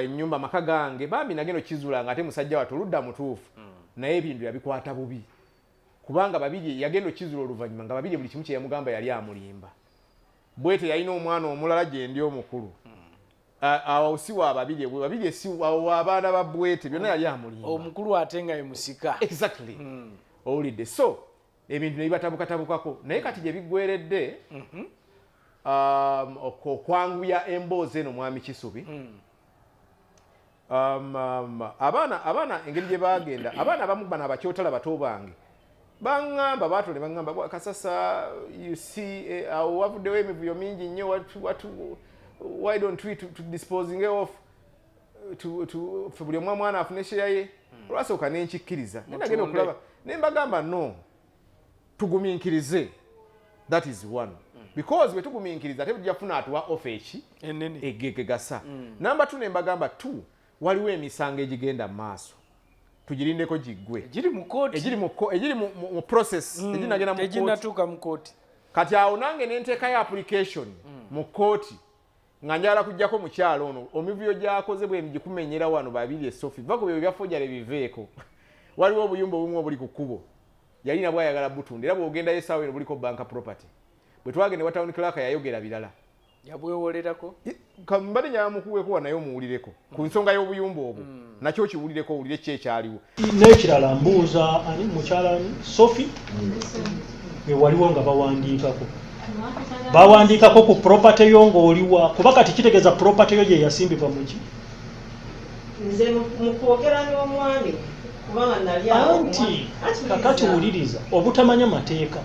ennyumba maka gange bambi nagenda okizuula nga ate musajja wattu oludda mutuufu, naye ebintu yabikwata bubi kubanga Babirye yagenda okizuula oluvannyuma nga Babirye buli kimu kye yamugamba yali amulimba. Bwete yalina omwana omulala gye ndi omukulu. Awo si wa Babirye, Babirye si wa abaana ba Bwete, byonna yali amulimba. Omukulu ate nga ye musika. Exactly. Owulidde. So ebintu ne bibatabukatabukako, naye kati gye biggweredde okwanguya emboozi eno mwami Kisubi. Abaana engeri gye baagenda, abaana abamu bano abakyotala bato bange baŋŋamba, baatole baŋŋamba Kasasa, you see awo wavuddewo emivuyo mingi nnyo, why don't we to disposing off to buli omu mwana afune share ye. Olwasooka ne nkikkiriza, naye nagenda okulaba ne mbagamba no, tugumiikirize. That is one. Because bwe tugumiikiriza ate tujja kufuna atuwa offer eki egegegasa. Number 2 ne mbagamba 2 waliwo emisango egigenda mu maaso tugirindeko giggwe egiri mu kooti, egiri mu process, eginagenda mu kooti, eginatuuka mu kooti. Kati awo nange ne nteekayo application mu kooti nga njagala kuggyako mukyalo ono omivuyo gy'akoze bwe ngikumenyera wano Babirye Sophie va ku byo bya forgery biveeko. Waliwo obuyumba obumu obuli ku kkubo yalina bw'ayagala butunda, era bw'ogendayo essaawa eno buliko bank property. Bwe twagenda ewa town clerk yayogera birala, yabwewolerako. Mbadde njagala mukuweeko naye omuwulireko ku nsonga y'obuyumba obwo, nakyo kiwulireko owulire ki ekyaliwo. N'ekirala mbuuza ani mukyala Sophie waliwo nga bawandiikako ku property yo ng'oliwa, kuba kati kitegeeza property yo gye yasimbibwa muki. Nze mu kwogera n'omwami kubanga nali awo anti kakati wuliriza obutamanya mateeka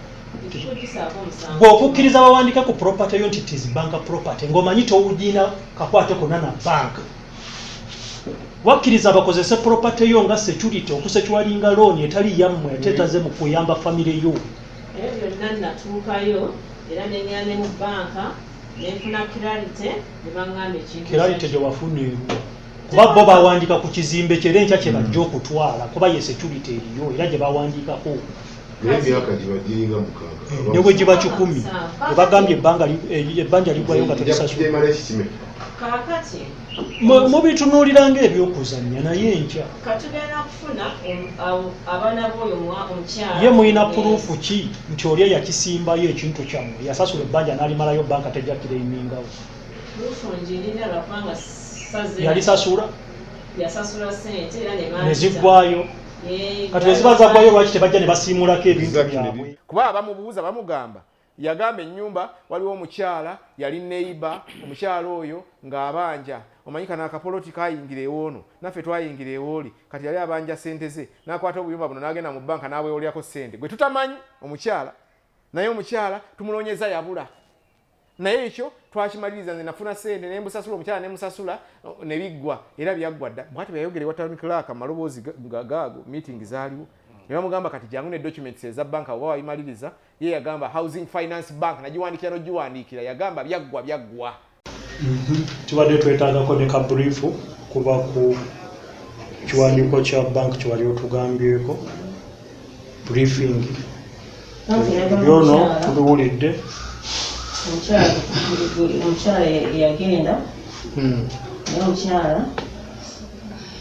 bw'okukkiriza bawandiika ku property yo nti it is bank property ng'omanyi towugina kakwate konna na bank, wakkiriza bakozese property yo nga security okusecuringa loan etali yammwe ate etaze mu kuyamba family yo. Ebyo byonna natuukayo era nengenda ne mu bbanka nenfuna clarity ne baŋŋamba ekintu. Clarity gye wafuna eruwa? Kuba bo bawandiika ku kizimbe kye, era enkya kye bajja okutwala, kuba ye security eriyo era gye bawandiikako. Naye emyaka giba giringa 6. Ne bwe giba 100, webagambye ebbanga ebbanja liggwayo nga tolisasula. Gyemala ekikime. Kaakati Mubitunuulira ng'ebyokuzannya, naye enkya katugenda kufuna abaana b'oyo omukyala. Ye mulina proof ki nti oli eyakisimbayo ekintu kyammwe yasasula ebbanja n'alimalayo, banka tejja claimingawo? Proof ngirina lwakubanga saze. Yalisasula? Yasasula sente era ne Ne bampita. ziggwayo? Kati bwe ziba zaggwayo, lwaki tebajja ne basiimulako ebintu byabwe? Kuba bamubuuza, bamugamba yagamba ennyumba waliwo omukyala yali neighbor, omukyala oyo ng'abanja, omanyi kano akapoloti kayingira ewoono, naffe twayingira ewooli, kati yali abanja sente ze, n'akwata obuyumba buno n'agenda mu banka n'abwewolyako sente gwe tutamanyi omukyala, naye omukyala tumunoonyeza yabula. Naye ekyo twakimaliriza, nze nafuna sente nembusasula, omukyala nemusasula ne biggwa, era byaggwa dda. Bwati bwe yayogera ewa town clerk mu maloboozi gaago. Meeting zaaliwo ne bamugamba, kati jangu ne documents eza banka oba wabimaliriza. Ye yagamba Housing Finance Bank nagiwandiikira n'ogiwandiikira, yagamba byaggwa, byaggwa. Tubadde twetaagako ne ka brief kuba ku kiwandiiko kya bank kyewali otugambyeko, briefing. Banka yagamba Byono omukyala. tubiwulidde. Omukyala yagenda, naye omukyala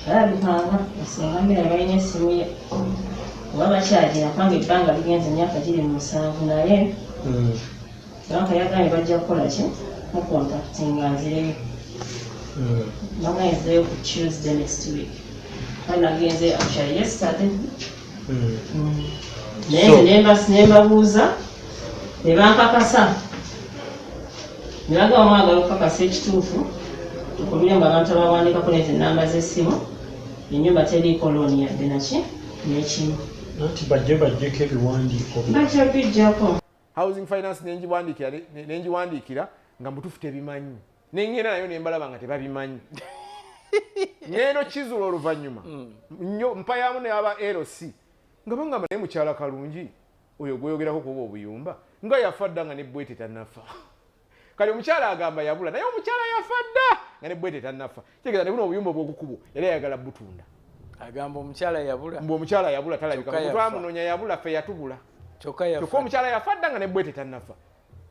alabikanga singa mbeera balina essimu ye oba bakyagira, kubanga ebbanga ligenze, emyaka giri mu 7, naye banka yagambye bajja kukola ki, mucontactinga nzireyo. Bagambye nzireyo ku Tuesday next week, kandi nagenze actually yesterday. Naye nze nembabuuza ne bankakasa, ne bagamba mwagala okukakasa ekituufu, tukubire mu abantu abawandikako nezi enamba z'essimu, ennyumba teriiko looni yadde naki n'ekimu. Anti bajje bajjeko ebiwandiiko. Bajja bijjako. Housing Finance nengiwandiikira, nengiwandiikira nga mutuufu tebimanyi, nengenda nayo nembalaba nga tebabimanyi. Ngendo kizuula oluvannyuma nnyo mpayamu ne aba LC nga bangamba, naye mukyala Kalungi oyo gweyogerako kuba obuyumba nga yafa dda nga ne Bwete tannafa. Kati omukyala agamba yabula, naye omukyala yafa dda nga ne Bwete tannafa. Kitegeeza ne buno obuyumba obwokukubo yali ayagala butunda. Agamba omukyala yabula. Mbu omukyala yabula, talabika. Kyokka yafa. Twamunoonya yabula, ffe yatubula. Kyokka yafa. Kyokka omukyala yafa dda nga ne Bwete tannafa.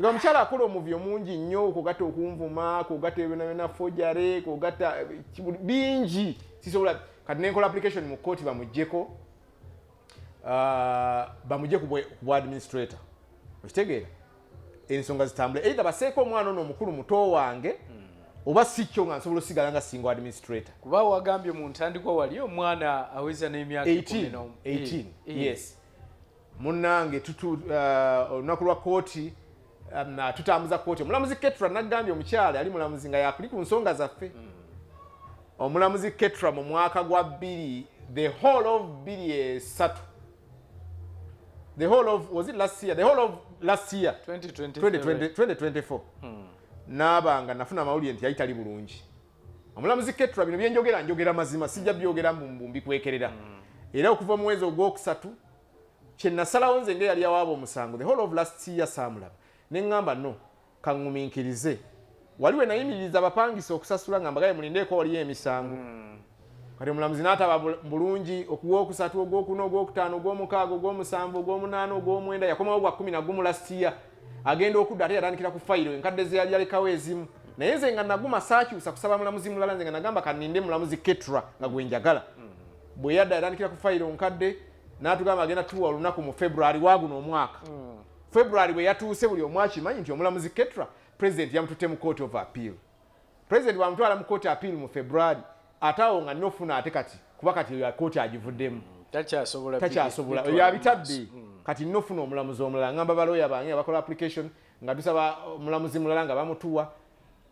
Nga omukyala akola omuvuyo mungi nnyo, kugatta okunvuma, kugatta ebyo byonna, forgery, kugatta bingi sisobola. Kati nenkola application mu kooti bamuggyeko, bamugye ku bwa administrator. Okitegeera, ensonga zitambule, either baseeko omwana ono omukulu muto wange, oba si kyo nga nsobola osigala nga single administrator. Kuba wagambye mu ntandikwa wali omwana aweza n'emyaka 18. 11. 18. Eh. Yes, munnange, olunaku lwa kooti, tutambuza kooti, omulamuzi Ketra nagambye omukyala yali mulamuzi nga yakuli ku nsonga zaffe. Omulamuzi Ketra mu mwaka gwa bbiri, the whole of 23, the whole of, was it last year, the whole of last year. 2023. 2020, 2024, naabanga nafuna amawulire nti yali tali bulungi omulamuzi Ketra. Bino byenjogera njogera mazima, sijja byogera mu mbikwekerera. Era okuva mu mwezi ogwokusatu kye nasalawo nze ngeyali awaaba omusango, the whole of last year saamulaba, ne ŋŋamba no kaŋŋumiikirize. Wali we nayimiririza abapangisa okusasula nga mbagaye mulindeeko, waliyo emisango. Kati omulamuzi n'ataba bulungi ogwokusatu, ogwokuna, ogwokutaano, ogwomukaaga, ogwomusanvu, ogwomunaana, ogwomwenda, yakomawo gwa 11 last year. Agenda okudda ate yatandikira ku fayiro enkadde ze yali yalekawo ezimu, naye nze nga naguma saakyusa kusaba mulamuzi mulala. Nze nga nagamba kaninde mulamuzi Ketra nga gwe njagala. Bwe yadda yatandikira ku fayiro nkadde, n'atugamba agenda tuwa olunaku mu February waguno omwaka. February bwe yatuuse, buli omu akimanyi nti omulamuzi Ketra president yamututte mu Court of Appeal. President bwamutwala mu Court Appeal mu February, ate awo nga nina ofuna ate kati, kuba kati eyo kooti agivuddemu. Takyasobola. Takyasobola. Bitwala oyo abitadde. Kati nina ofuna omulamuzi omulala. Ngamba balooya bange abakola application nga tusaba omulamuzi mulala, nga bamutuwa.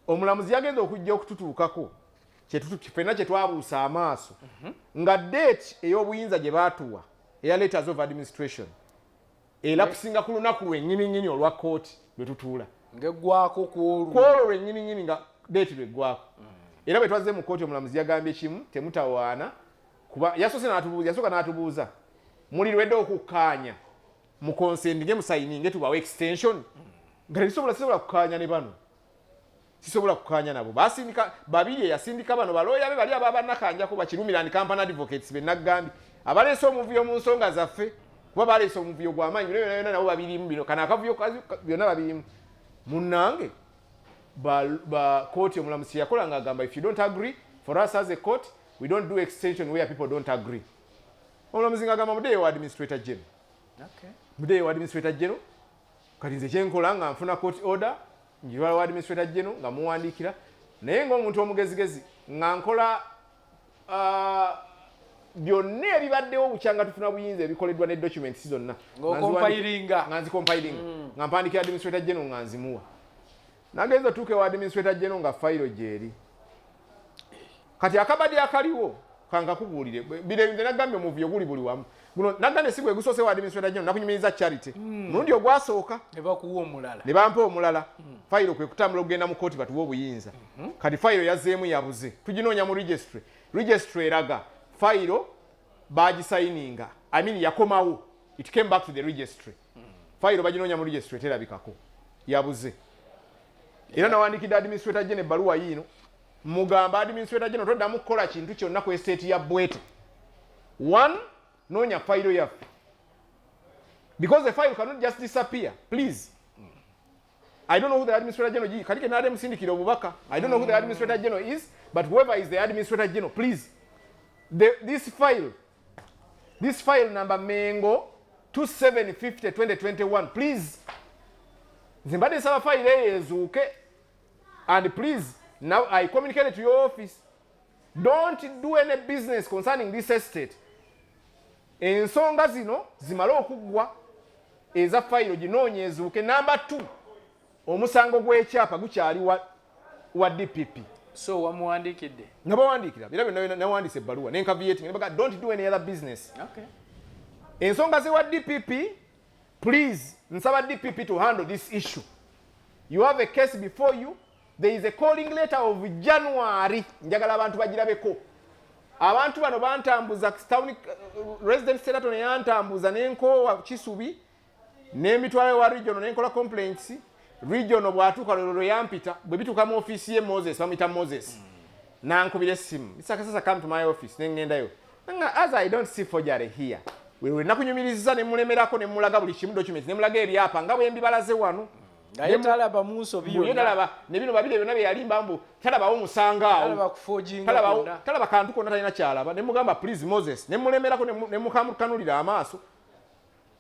Omulamuzi yagenda okujja okututuukako, ffenna kye twabuusa amaaso nga date ey'obuyinza gye baatuwa eya letters of administration erakusinga ku lunaku lwennyininyini olwa kooti lwe tutuula. Ng'eggwako kwolwo. Kwolwo lwennyininyini nga date lweggwako. Era bwe twazze mu kooti, omulamuzi yagambye kimu, temutawaana, kuba yasoose n'atubuuza, yasooka n'atubuuza, muli lwedde okukkaanya? Muconsentinge, musigninge, tubawe extension. Nga tetusobola, sisobola kukkaanya ne bano, sisobola kukkaanya nabo. Basindika babiri, eyasindika bano balooya be bali ababanakanjako, bakirumira and Company Advocates, be naggambye abaleese omuvuyo mu nsonga zaffe, kuba baleese omuvuyo gw'amaanyi. Bino byonna byonna nabo babirimu, bino kano akavuyo byonna babirimu. Munnange, ba kooti, omulamuzi yakola nga agamba, "If you don't agree, for us as a court, we don't do extension where people don't agree." Omulamuzi ng'agamba, "Muddeyo wa administrator general." Muddeyo wa administrator general. Kati nze kyenkola nga nfuna court order, njitwala wa administrator general nga muwandiikira, naye ng'omuntu omugezigezi nga nkola byonna ebibaddewo bukyanga tufuna buyinza, ebikoleddwa ne documents zonna. Ng'ocompilinga. Nga nzicompilinga, nga mpandikira administrator general, nga nzimuwa. Nagenza otuuka ewa administrator general nga fayiro gyeri. Kati akabadi akaliwo kankakubuulire, bino nze nagambye omuvuyo guli buli wamu. Guno nagambye si gwe gusoose wa administrator general. Nakunyumiriza Charity mulundi ogwasooka. Ne bakuwa omulala. Ne bampa omulala. Fayiro kwe kutambula okugenda mu kooti batuwe obuyinza. Kati fayiro yazzeemu yabuze, tuginoonya mu registry. Registry eraga fayiro bagisigninga, I mean, yakomawo, it came back to the registry. Fayiro baginoonya mu registry, terabikako, yabuze. Era nawandikidde administrator general ebbaluwa yiino, mugamba, "Administrator general, toddamu kukola kintu kyonna ku estate ya Bwete. One, noonya fayiro yaffe, because the file cannot just disappear. Please." I don't know who the administrator general is. Kati kenade musindikira obubaka. I don't know who the administrator general is, but whoever is the administrator general, please. This file number Mengo 2750 2021, please. Nze mbadde nsaba file eyo ezuuke. And please, now I communicated to your office. Don't do any business concerning this estate. Ensonga zino zimale okuggwa, eza fayiro ginoonya ezuuke. Number 2, omusango gw'ekyapa gukyali wa DPP. So wamuwandiikidde? Nabawandiikira era byonna byonna, nawandiisa ebbaluwa nencaveating nebaga, "Don't do any other business." Ensonga zewa DPP, please, nsaba DPP to handle this issue. You have a case before you. There is a calling letter of January, njagala abantu bagirabeko. Abantu bano bantambuza town resident senator neyantambuza nenkoowa Kisubi n'emitwalo wa regional, nenkola complaints. Regional bw'atuuka lwero lwe yampita, bwe bituuka mu ofiisi ye, Moses, bamuyita Moses, nankubira essimu, "Mr. Kasasa, come to my office." Nengendayo nga, "As I don't see forgery here." Wewe nakunyumiriza ne mulemerako, ne mulaga buli kimu, document, ne mulaga ebyapa nga bwe mbibalaze wano. Naye talaba mu nsobi Mbu ye yonna. Talaba ne bino babiri byonna bye yalimba, mbu talabawo musango awo. Talaba kuforginga Talabawo. kwonna. Talaba kantu konna, talina kyalaba. Ne mugamba, "Please, Moses," ne mulemerako, ne mukanulira amaaso.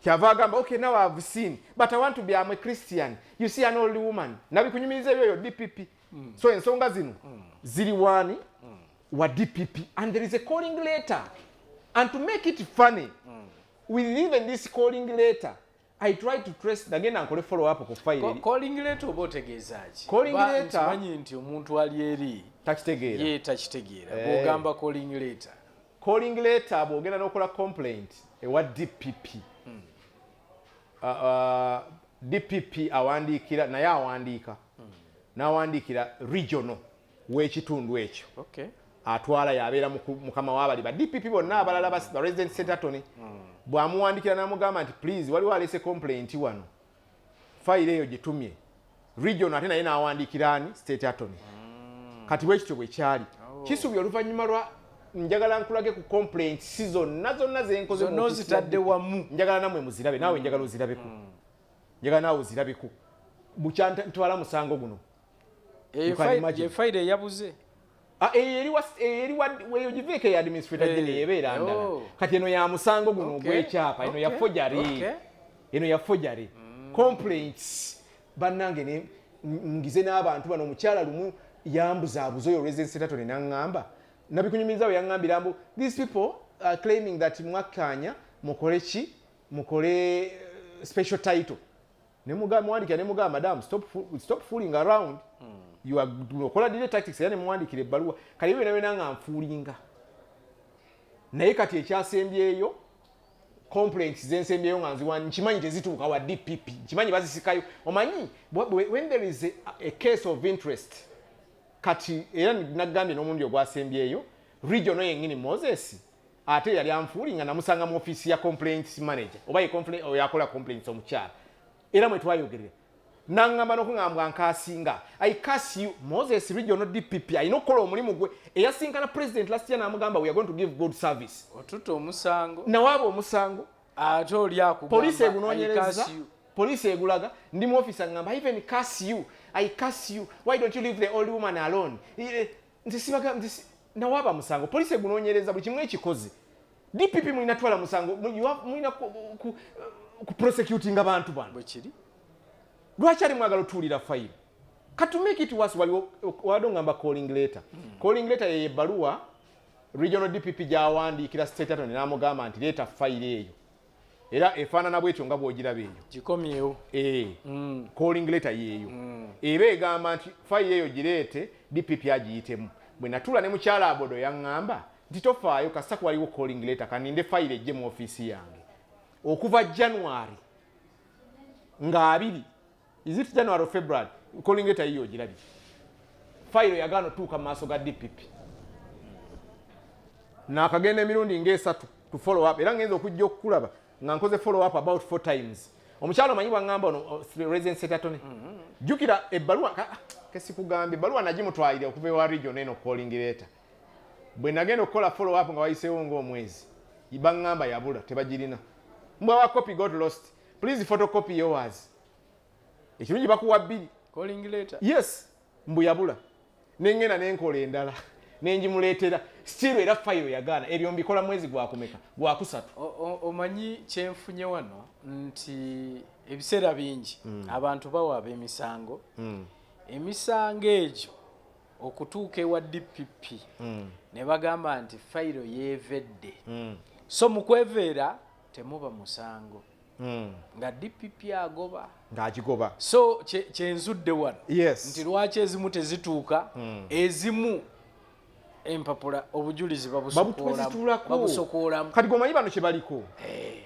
Kyava agamba, "Okay, now I've seen, but I want to be, I'm a Christian, you see, an old woman." Nabikunyumiriza ebyo yo DPP. So ensonga zino ziri wani wa DPP, and there is a calling letter. And to make it funny, with even this calling letter, I tried to trace, nagenda nkole follow up ku file eri. Calling letter oba otegeeza ki? Calling Kuba letter- nkimanyi nti omuntu ali eri Takitegeera. ye takitegeera. Eh. Bw'ogamba calling letter? Calling letter, bw'ogenda n'okola complaint ewa DPP, DPP awandiikira, naye awandiika n'awandiikira regional w'ekitundu ekyo. Atwala yabeera mukama w'abali ba DPP bonna abalala, ba resident state attorney. Bw'amuwandiikira n'amugamba nti, "Please, waliwo aleese complaint wano, fayiro eyo gitumye." Regional ate naye n'awandiikira ani? State attorney. Kati bwe kityo bwe kyali. Kisubi oluvannyuma lwa, njagala nkulage ku complaints zonna zonna zenkoze mu Zonna office ya ozitadde DPP. wamu. Njagala nammwe muzirabe, naawe njagala ozirabeko, njagala naawe ozirabeko bukya ntwala musango guno. Eyo You can imagine. ye fayiro eyabuze. Ah, eyo eri eyo eri eyo giveeko eyo administrator general, ebeera ndala. Kati eno ya musango guno ogw'ekyapa, eno ya forgery. Eno ya forgery complaints. Bannange, ngize n'abantu bano. Omukyala lumu yambuzaabuza, oyo resident senator, ne naŋŋamba, nabikunyumiriza bwe yaŋŋambira mbu, "These people are claiming that mwakkaanya mukole ki, mukole special title." Nemuwandikira nemugamba, "Madam, stop fooling around. You are okola delay tactics." Era nemuwandikira ebbaluwa. Kale ebyo byonna byonna nga nfoolinga. Naye kati ekyasembyeyo, complaints zensembyeyo nga nziwa, nkimanyi tezituuka wa DPP, nkimanyi bazisikayo. Omanyi when there is a case of interest. Kati era nagambye n'omulundi ogwasembyeyo, regional yennyini Moses Ate yali anfuuli nga namusanga mu ofiisi ya complaints manager oba ye yakola complaints omukyala, era mwe twayogerera naŋŋamba n'okuŋŋamba nkasinga, "I curse you, Moses." Regional DPP alina okukola omulimu gwe, eyasinkana president last year n'amugamba, "We are going to give good service." Otuta omusango. Nawaaba omusango. Ate oli akugamba, Poliisi egunoonyereza. "I curse you." Poliisi egulaga ndi mu office, aŋŋamba, "I even curse you, I curse you. Why don't you leave the old woman alone?" Nti sibaga nti nawaaba musango, poliisi egunoonyereza, buli kimu ekikoze. DPP mulina twala musango, mulina ku prosecutinga bantu bano. Bwe kiri. Lwaki ali mwagala otuwulira fayiro? Kati to make it worse, waliwo wadde ongamba calling letter. Calling letter yeyo ebbaluwa regional DPP gyawandiikira state attorney n'amugamba nti leeta fayiro eyo, era efaanana bwetyo nga bw'ogiraba eyo. Gikomyewo. Eh, calling letter yeeyo eba egamba nti fayiro eyo gireete, DPP agiyitemu. Bwe natuula ne mukyala Abodo, yaŋŋamba nti tofaayo, kasita waliwo calling letter, kaninde fayiro ejje mu ofiisi yange. Okuva January nga 2, is it January or February, calling letter yiyo ogirabye, fayiro yagaana otuuka mu maaso ga DPP. Nakagenda emirundi ngaesatu to follow up, era ngenza okujja okukulaba nga nkoze follow up about four times. Omukyalo omanyi bwaŋŋamba ono resident state attorney, jjukira ebbaluwa kesikugambye, ebbaluwa nagimutwalira okuva ewa region eno, calling letter. Bwe nagenda okukola follow up nga wayiseewo ng'omwezi, baŋŋamba yabula, tebagirina. Mbwa wa copy got lost, please photocopy yours. Ekirungi bakuwa bbiri. Calling letter. Yes, mbu yabula. Nengenda nenkola endala nengimuleetera, still era fayiro yagaana. Ebyo mbikola mwezi gwakumeka? Gwakusatu. Omanyi kyenfunye wano nti ebiseera bingi abantu bawaaba emisango, emisango egyo okutuuka ewa DPP ne bagamba nti fayiro yeevedde. So mu kweveera temuba musango, nga DPP agoba. Ng'agigoba. So kyenzudde wano nti lwaki ezimu tezituuka, ezimu empapula obujulizi Babuzituulako. babusokoolamu. Kati gomanyi bano kye baliko,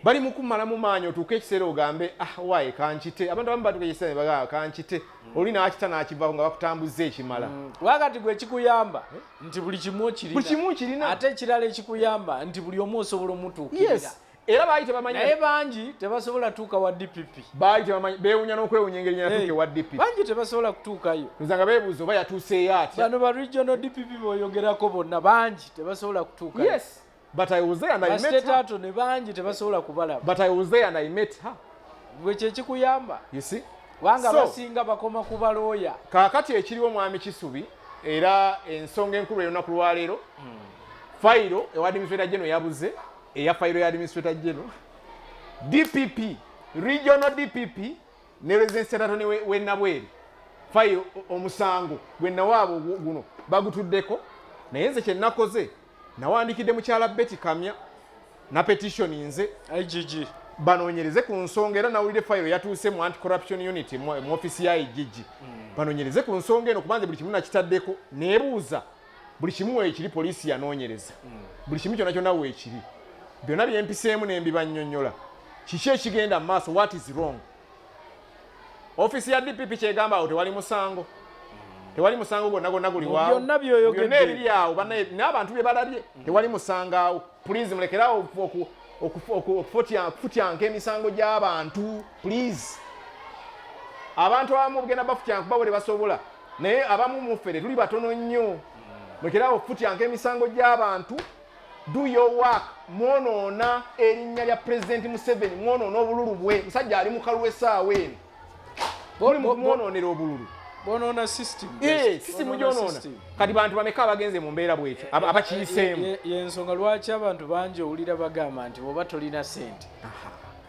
bali mu kumalamu maanyi otuuke ekiseera ogambe, "Ah, waaye kankite." Abantu abamu batuuka ekiseera ne bagamba kankite, oli n'akita n'akivaako nga bakutambuza ekimala. Wakati gwe ekikuyamba nti buli kimu okirina. Buli kimu kirina. Ate ekirala ekikuyamba nti buli omu osobola omutuukirira. Yes, era baali tebamanyi. Naye bangi tebasobola tuuka wa DPP. Baali tebamanyi, beewunya n'okwewunya engeri nyatuuka ewa DPP. Bangi tebasobola kutuukayo. Nza nga beebuuza oba yatuuseeyo atya. Bano ba regional DPP boyogerako bonna bangi tebasobola kutuukayo. Yes, but I was there and I met Ba state her. attorney bangi tebasobola kubalaba. But I was there and I met her. Gwe kyekikuyamba. You see. Kubanga So, basinga bakoma ku balooya. Kaakati ekiriwo, mwami Kisubi, era ensonga enkulu ey'olunaku lwaleero, fayiro ewa administrator general yabuze. Eya fayiro ya administrator general, DPP, regional DPP ne resident state attorney we Nabweru, fayiro omusango gwe nawaaba guno bagutuddeko. Naye nze kye nakoze, nawandikidde mukyala Betty Kamya na petition nze IGG banoonyereze ku nsonga, era nawulire fayiro yatuuse mu anti corruption unit mu ofisi ya IGG. Banoonyereze ku nsonga eno, kubanze buli kimu nakitaddeko, neebuuza buli kimu weekiri. Poliisi yanoonyereza buli kimu kyonna kyonna weekiri, byonna byempiseemu nembibannyonnyola. Kiki ekigenda mu maaso? What is wrong? Ofisi ya DPP kyegamba awo tewali musango, tewali musango gwonna gwonna guli Mu waawo. byonna by'oyogedde. Byonna ebiri awo bannaye n'abantu bye balabye, tewali musango awo. Please mulekerawo okufutyanka emisango gy'abantu, please. Abantu abamu bugenda bafutyanka kuba bo tebasobola, naye abamu mufere tuli batono nnyo. Mulekerawo okufutyanka emisango gy'abantu. Do your work. Mwonoona erinnya lya President Museveni, mwonoona obululu bwe. Musajja ali mu kalulu essaawa eno, muli mu kumwonoonera obululu. Bonoona system. Eh, system Bonoona gyonoona. system. Kati bantu bameka abagenze mu mbeera bwetyo abakiyiseemu? Yensonga lwaki abantu bangi owulira bagamba nti bw'oba tolina sente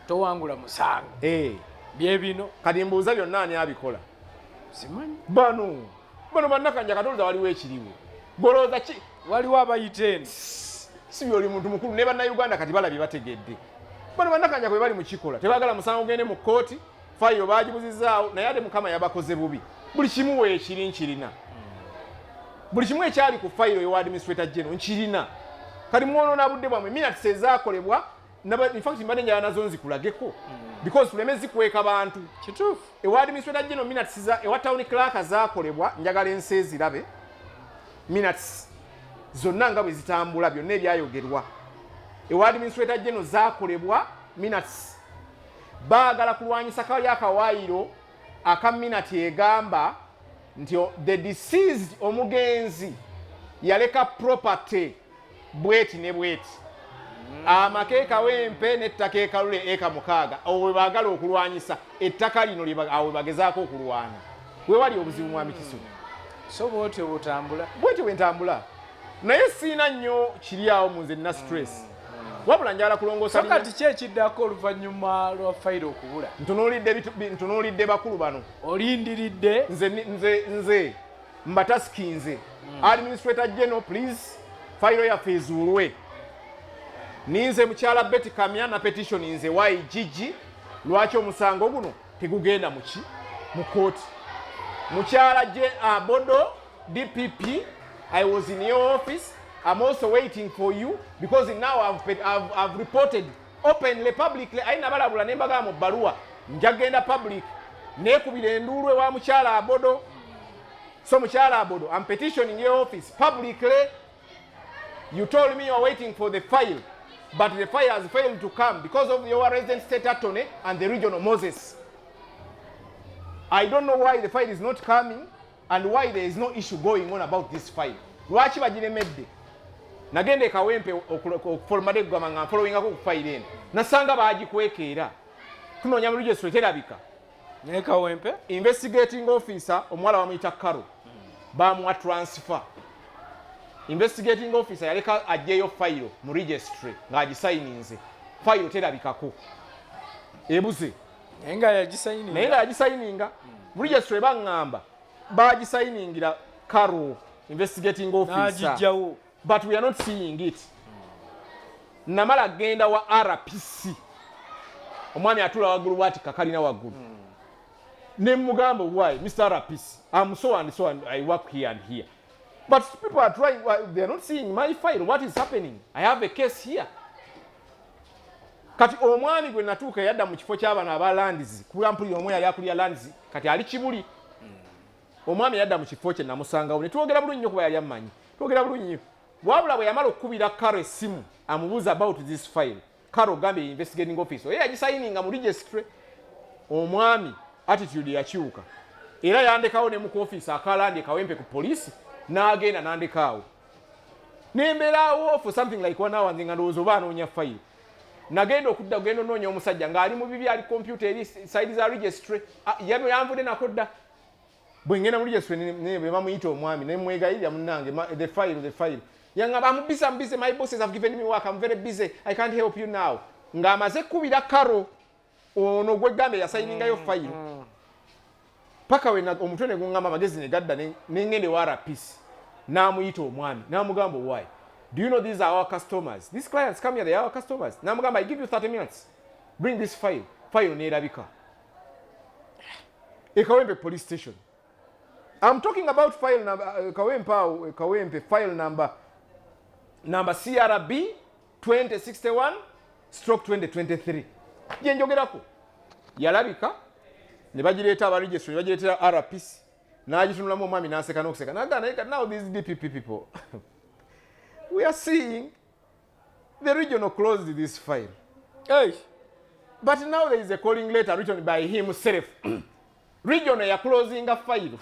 towangula musango. Bye bino. Kati mbuuza, byonna ani abikola? Simanyi. Bano bannakanja katolooza waliwo ekiriwo, golooza ki? Waliwo abayita eno. Si byoli muntu mukulu ne Bannayuganda kati balabye, bategedde. Bano bannakanja bwe bali mukikola, tebaagala musango gende mu kkooti. Fayiro bagibuzizaawo, naye ate Mukama yabakoze bubi. Buli kimu weekiri nkirina, buli kimu ekyali ku fayiro ewa administrator general nkirina. Kati mwonoona budde bwamwe. Minutes ezaakolebwa in fact mbadde njala nazo nzikulageko because tuleme zikweka bantu. Kituufu. Ewa administrator general minutes za ewa town clerk zaakolebwa, njagala ensi ezirabe, minutes zonna nga bwe zitambula, byonna ebyayogerwa. Ewa administrator general zakolebwa minutes. Baagala kulwanyisa kali akawaayiro aka minute egamba nti the deceased, omugenzi, yaleka property bweti ne bweti, amaka e Kawempe n'ettaka e Kalule eka 6. Awo we baagala okulwanyisa ettaka lino, awo we bagezaako okulwana, we wali obuzibu, mwami Kisubi. So bwotyo bwotambula? Bwetyo bwe ntambula, naye siina nnyo kiri awo mu nze, nina stress, wabula njagala kulongoosa So kati ki ekiddako oluvannyuma lwa fayiro okubula? Ntunuulidde bakulu bano. Olindiridde? Nze mbatasikinze, administrator general, please, fayiro yaffe ezuulwe. Ninze mukyala Betty Kamya na petition nze YGG, lwaki omusango guno tegugenda muki mu kooti. Mukyala J Abodo, DPP, I was in your office. I'm also waiting for you because now I've reported openly, publicly. Ayi nabalabula ne mbagamba mu bbaluwa njagenda public, neekubira enduulu ewa mukyala Abodo. So mukyala Abodo, I'm petitioning your office publicly. You told me you are waiting for the file, but the file has failed to come because of your resident state attorney and the regional Moses. I don't know why the file is not coming and why there is no issue going on about this file. Lwaki bagiremedde? Nagenda e Kawempe okufolomade kugamba nga nfollowingako ku file eno, nasanga bagikwekeera, tunoonya mu registry, terabika. Naye Kawempe? Investigating officer omuwala bamuyita Karo, bamuwa transfer. Investigating officer yaleka ajjeyo fayiro mu registry ng'agisayininze, fayiro terabikako, ebuze. Naye nga yagisayininga? Naye nga yagisayininga mu registry, baŋŋamba bagisayiningira Karo, investigating officer. N'agijjawo. But we are not seeing it. Namala genda wa RPC, omwami atula waggulu bwati kakalina waggulu, ne mugamba, "Why, Mr RPC, I'm so and so and I work here and here, but people are trying, they are not seeing my file. What is happening? I have a case here." Kati omwami gwe natuuka yadda mu kifo ky'abano aba lands, kuba mpulira omwe yali akulira lands, kati ali Kibuli. Omwami yadda mu kifo kye, namusangawo ne twogera bulungi nnyo kuba yali ammanyi, twogera bulungi nnyo. Wabula bwe yamala okukubira Karo essimu amubuuza about this file, Karo gambye investigating officer oye yagisayininga mu registry, omwami attitude yakyuka era yandekawo ne mu office aka land e Kawempe ku poliisi, n'agenda n'andekaawo, nembeeraawo for something like one hour, nze nga ndowooza oba anoonya fayiro. Nagenda okudda kugenda onoonya omusajja ng'ali mu bibi, ali computer eri side za registry. Ah, yanvudde nako dda. Bwe ngenda mu registry bwe bamuyita omwami, nemwegayirira, "Munnange, the file, the file." Yaŋŋamba, "I'm busy, I'm busy. My bosses have given me work. I'm very busy. I can't help you now." Ng'amaze kubira Karo ono gwegambye yasayiningayo fayiro, paka we omutwe ne guŋŋamba, amagezi ne gadda, ne ŋŋenda ewa RPC, n'amuyita omwami, n'amugamba, "Why, do you know these are our customers? These clients come here, they are our customers." N'amugamba, "I give you 30 minutes, bring this file." File n'erabika e Kawempe police station. I'm talking about file number, Kawempe awo, Kawempe file number CRB 2061/2023 gye njogerako. Yalabika ne bagireeta aba registry, ne bagireetera RPC, n'agitunulamu omwami n'aseka n'okuseka, n'agamba, "Naye kati now these DPP people, we are seeing the regional closed this file." Hey. But now there is a calling letter written by himself. Regional yaclosinga file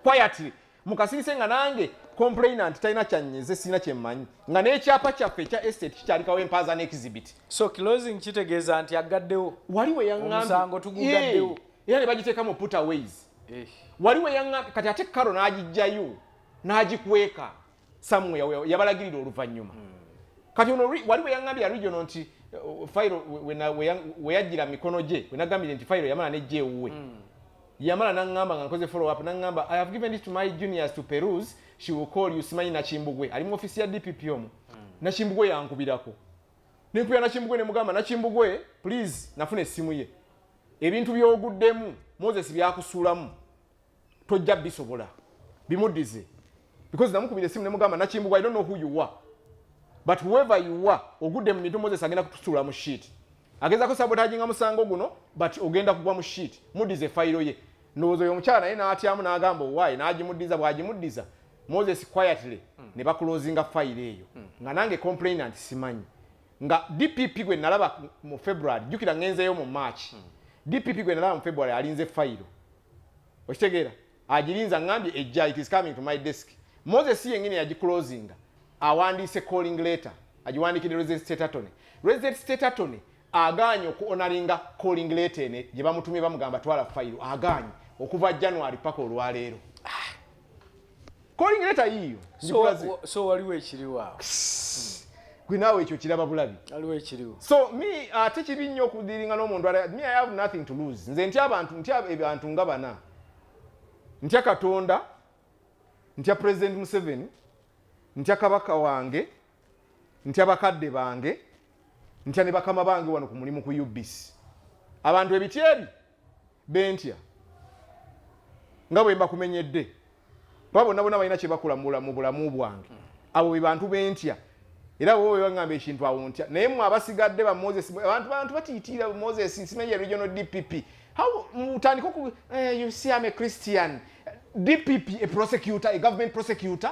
quietly mukasirise, nga nange complainant talina kyanyize, sirina kyemmanyi, nga n'ekyapa kyaffe ekya estate kikyali Kawempe as an exhibit. So closing kitegeeza nti agaddewo. Wali we yaŋŋambye. Omusango tugugaddewo. Era ne bagiteeka mu putaways. Wali we yaŋŋambye, kati ate Karo n'agijjayo n'agikweka somewhere yabalagirira oluvannyuma. Kati ono wali we yaŋŋambye ya regional nti fayiro we yajjira mikono gye, we nagambire nti fayiro yamala nejja ewuwe, yamala naŋŋamba nga nkoze follow up, naŋŋamba, "I have given it to my juniors to peruse, she will call you." Simanyi Nakimbugwe ali mu ofisi ya DPP omwo. Nakimbugwe yankubirako, nenkubira Nakimbugwe ne mugamba, "Nakimbugwe, please," nafuna essimu ye, "ebintu by'oguddemu Moses byakusuulamu tojja bisobola, bimuddize." Because namukubira essimu ne mugamba, "Nakimbugwe, I don't know who you are, but whoever you are, ogudde mu bintu, Moses agenda kutusuula mu shit, agezako sabotaginga musango guno, but ogenda kugwa mu shit, muddize fayiro ye." Ndowooza oyo omukyala naye n'atyamu n'agamba owaaye, n'agimuddiza. Bw'agimuddiza, Moses quietly ne baclosinga fayiro eyo, nga nange complainant simanyi. Nga DPP gwe nalaba mu February, jjukira ngenzeeyo mu March. DPP gwe nalaba mu February alinze fayiro, okitegeera? Agirinza, ngambye ejja, it is coming to my desk. Moses yennyini yagiclosinga, awandiise calling letter, agiwandikidde resident state attorney. Resident state attorney agaanye okuhonoringa calling letter ene gye bamutumye, bamugamba twala fayiro, agaanye okuva January paka olwaleero. Calling letter yiiyo. So, so waliwo ekiriwo awo. Gwe naawe ekyo kiraba bulabi. Waliwo ekiriwo. So me, ate kibi nnyo okudealinga n'omuntu me, I have nothing to lose. Nze ntya abantu, ntya abantu nga bana: ntya Katonda, ntya President Museveni, ntya kabaka wange, ntya bakadde bange, ntya ne bakama bange wano ku mulimu ku UBC. Abantu ebiti ebi bentya nga bwe mbakumenyedde, kuba bonna bonna balina kye bakola mu bulamu bwange. Abo be bantu bentya, era bo bwe baŋŋamba ekintu awo ntya. Naye mmwe abasigadde ba Moses, abantu batiitiira Moses, simanyi regional DPP, how mutandika oku you see, I'm a Christian DPP, a prosecutor, a government prosecutor.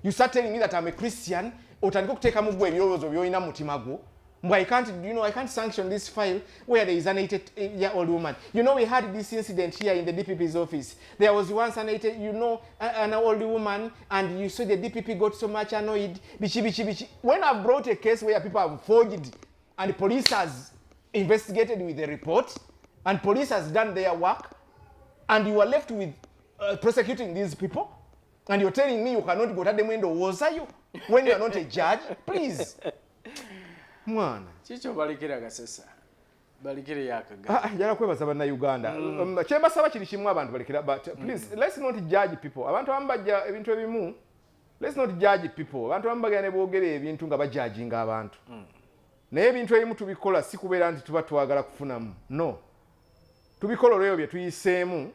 You start telling me that I'm a Christian, otandika okuteekamu gwe ebirowoozo by'olina mu mutima gwo. Mbu I can't, I can't sanction this file where there is an 80-year-old woman. We had this incident here in the DPP's office. There was once an 80, an old woman, and you saw the DPP got so much annoyed. Bichi, bichi, bichi. When I've brought a case where people have forged and police has investigated with a report, and police has done their work, and you are left with prosecuting these people, and you're telling me you cannot go to the window, was you when you are not a judge? Please. Mwana. Kikyo balekera Kasasa, balekere yakaga. Ah, njagala kwebaza Bannayuganda. Kyembasaba kiri kimu, abantu balekera, but please, let's not judge people. Abantu abamu bajja ebintu ebimu, let's not judge people. Abantu abamu bagenda ne boogera ebintu nga bajudginga abantu, naye ebintu ebimu tubikola si kubeera nti tuba twagala kufunamu, no, tubikola olwebyo bye tuyiseemu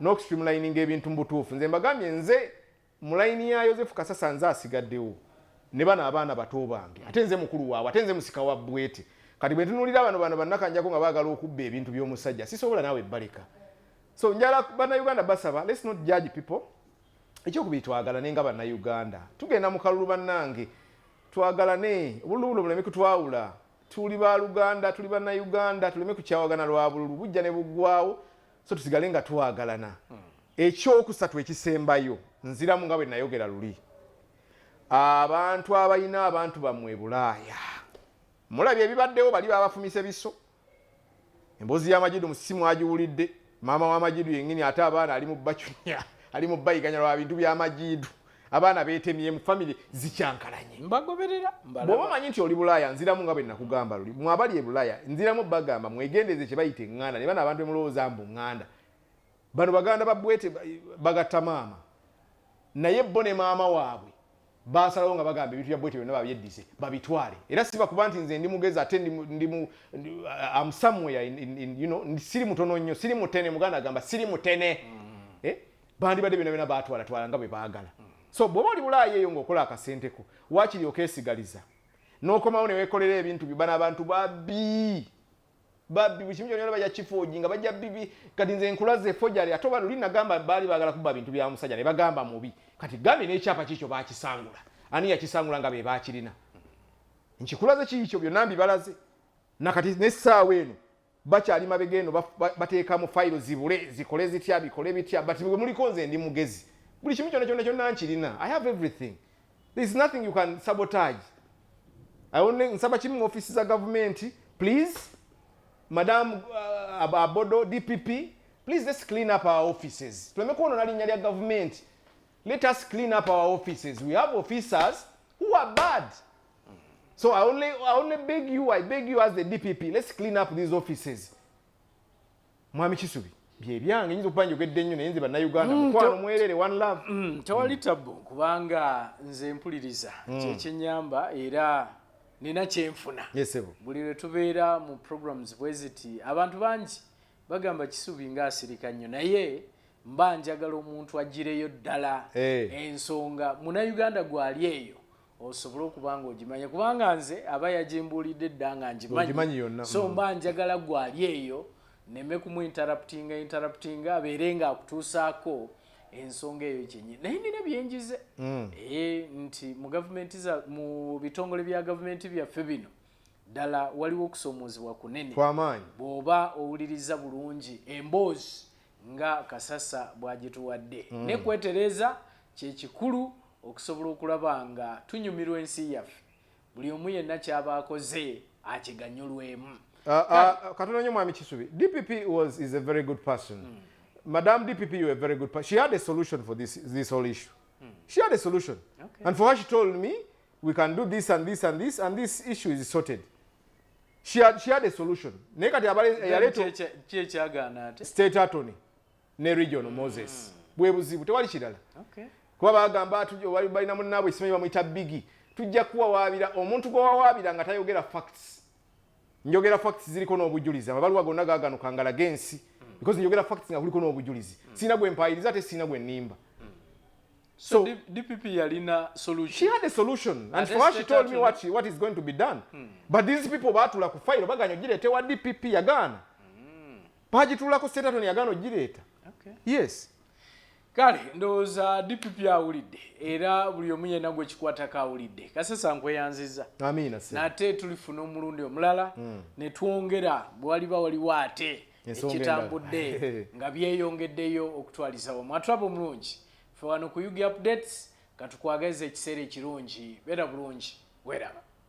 n'okustreamlininga ebintu mu butuufu. Nze mbagambye, nze mu layini ya Yosefu Kasasa nze asigaddewo ne bano abaana bato bange, ate nze mukulu waabwe, ate nze musika wa Bwete. Kati bwe ntunuulira bano bannakanjako nga baagala okubba ebintu by'omusajja, sisobola naawe baleka. So njala Bannayuganda basaba, let's not judge people. Ekyokubiri, twagalane nga Bannayuganda. Tugenda mu kalulu, bannange, twagalane. Obululu buno buleme kutwawula. Tuli baluganda, tuli Bannayuganda, tuleme kukyawagana lwa bululu, bujja ne buggwawo, so tusigale nga twagalana. Ekyokusatu ekisembayo, nziramu nga bwe nayogera luli, abantu abalina abantu bammwe e Bulaaya, mulabye ebibaddewo, bali babafumise biso. Emboozi y'Amajidu musimu agiwulidde, maama w'Amajidu yennyini, ate abaana ali mu bacunya, ali mu bayiganya lwa bintu by'Amajidu. Abaana beetemye mu famire zikyankalanye. Mbagoberera. Bw'oba omanyi nti oli Bulaaya, nziramu nga bwe nakugamba luli, mwabali e Bulaaya, nziramu bagamba mwegendeze kye bayita eŋŋanda. Ne bano abantu emulowooza mbu ŋŋanda, bano baganda ba Bwete, bagatta maama, naye bo ne maama waabwe basalawo nga bagamba ebintu bya Bwete byonna babyeddize babitwale. Era siba kuba nti nze ndi mugezi, ate ndi am somewhere in, siri mutono nnyo, siri mutene. Muganda agamba siri mutene. Eh? Bandibadde byonna byonna batwala twala nga bwe baagala. So bw'oba oli Bulaaya eyo ng'okola akasenteko, waakiri okeesigaliza n'okomawo ne weekolera ebintu byo. Bano abantu babbi, babbi, buli kimu kyonna bajja kiforginga, bajja bibi. Kati nze nkulaze forgery, ate oba luli nagamba baali baagala kubba bintu bya musajja ne bagamba mubi. Kati gambye n'ekyapa kiikyo baakisangula, ani yakisangula nga be baakirina? Nkikulaze kiikyo, byonna mbibalaze. Nakati n'essaawa eno bakyali mabega eno, bateekamu fayiro zibule, zikole zitya, bikole bitya, but bwe muliko nze ndi mugezi, buli kimu kyonna kyonna kyonna nkirina. I have everything, there is nothing you can sabotage. I only nsaba kimu mu ofisi za gavumenti, please, Madam Abodo DPP, please, let's clean up our offices, tuleme kwonona linnya lya gavumenti. Let us clean up our offices. We have officers who are bad. So I only beg you, I beg you as the DPP, let's clean up these offices. Mwami Kisubi, bye byange, nyinza okuba njogedde nnyo, naye nze Bannayuganda mukwano mwerere, one love. Tewali tabbu, kubanga nze mpuliriza kyekyenyamba era nina kyenfuna. Yes, sebo. Buli lwe tubeera mu programs bwe ziti, abantu bangi bagamba Kisubi ng'asirika nnyo, naye mba njagala omuntu agireyo ddala ensonga Munnayuganda gwali eyo osobole okuba nga ogimanya, kubanga nze aba yagimbuulidde dda nga Ogimanyi ngimanyi yonna. So mba njagala gwali eyo neme kumuinterruptinga interruptinga, abeere nga akutuusaako ensonga eyo kyenyi. Naye nina byenjize nti mu gavumenti za mu bitongole bya gavumenti byaffe bino Ddala waliwo okusoomoozebwa kunene. Kwamaanyi. Bw'oba owuliriza bulungi emboozi nga Kasasa bw'agituwadde. Ne kwetereeza kye kikulu okusobola okulaba nga tunyumirwa ensi yaffe. Buli omu yenna ky'aba akoze akiganyulwemu. Katono nnyo, Mwami Kisubi. DPP was is a very good person. Madam DPP, you are a very good person. She had a solution for this whole issue. She had a solution. And for her, she told me, we can do this and this and this, and this issue is sorted. She had a solution. Naye kati yaleeta Ki ekyagaana ate? State Attorney ne Regional Moses. Bwe buzibu, tewali kirala. Kuba bagamba balina munnaabwe simanyi bamuyita Bigi, tujja kuwawaabira omuntu gwe wawaabira nga tayogera facts. Njogera facts ziriko n'obujulizi. Amabaluwa gonna gaaganuka ngalaga ensi because njogera facts nga kuliko n'obujulizi. Sirina gwe mpaayiriza ate sirina gwe nnimba. So DPP yalina solution. She had a solution and Ate for her she state told me attorney- what is going to be done, but these people baatula ku fayiro, baganya ogireeta ewa DPP, yagaana. Bagituulako, state attorney yagaana ogireeta. Yes. Kale ndowooza DPP awulidde, era buli omu yenna gwe kikwatako awulidde. Kasasa, nkweyanziza. Amiina, sir. Nate tulifuna omulundi omulala ne twongera bwe waliba waliwo ate Ensonga ekitambudde endala. nga byeyongeddeyo okutwaliza wamu. Atulaba omulungi, ffe wano ku UG Updates katukwagaliza ekiseera ekirungi. Beera bulungi, weeraba.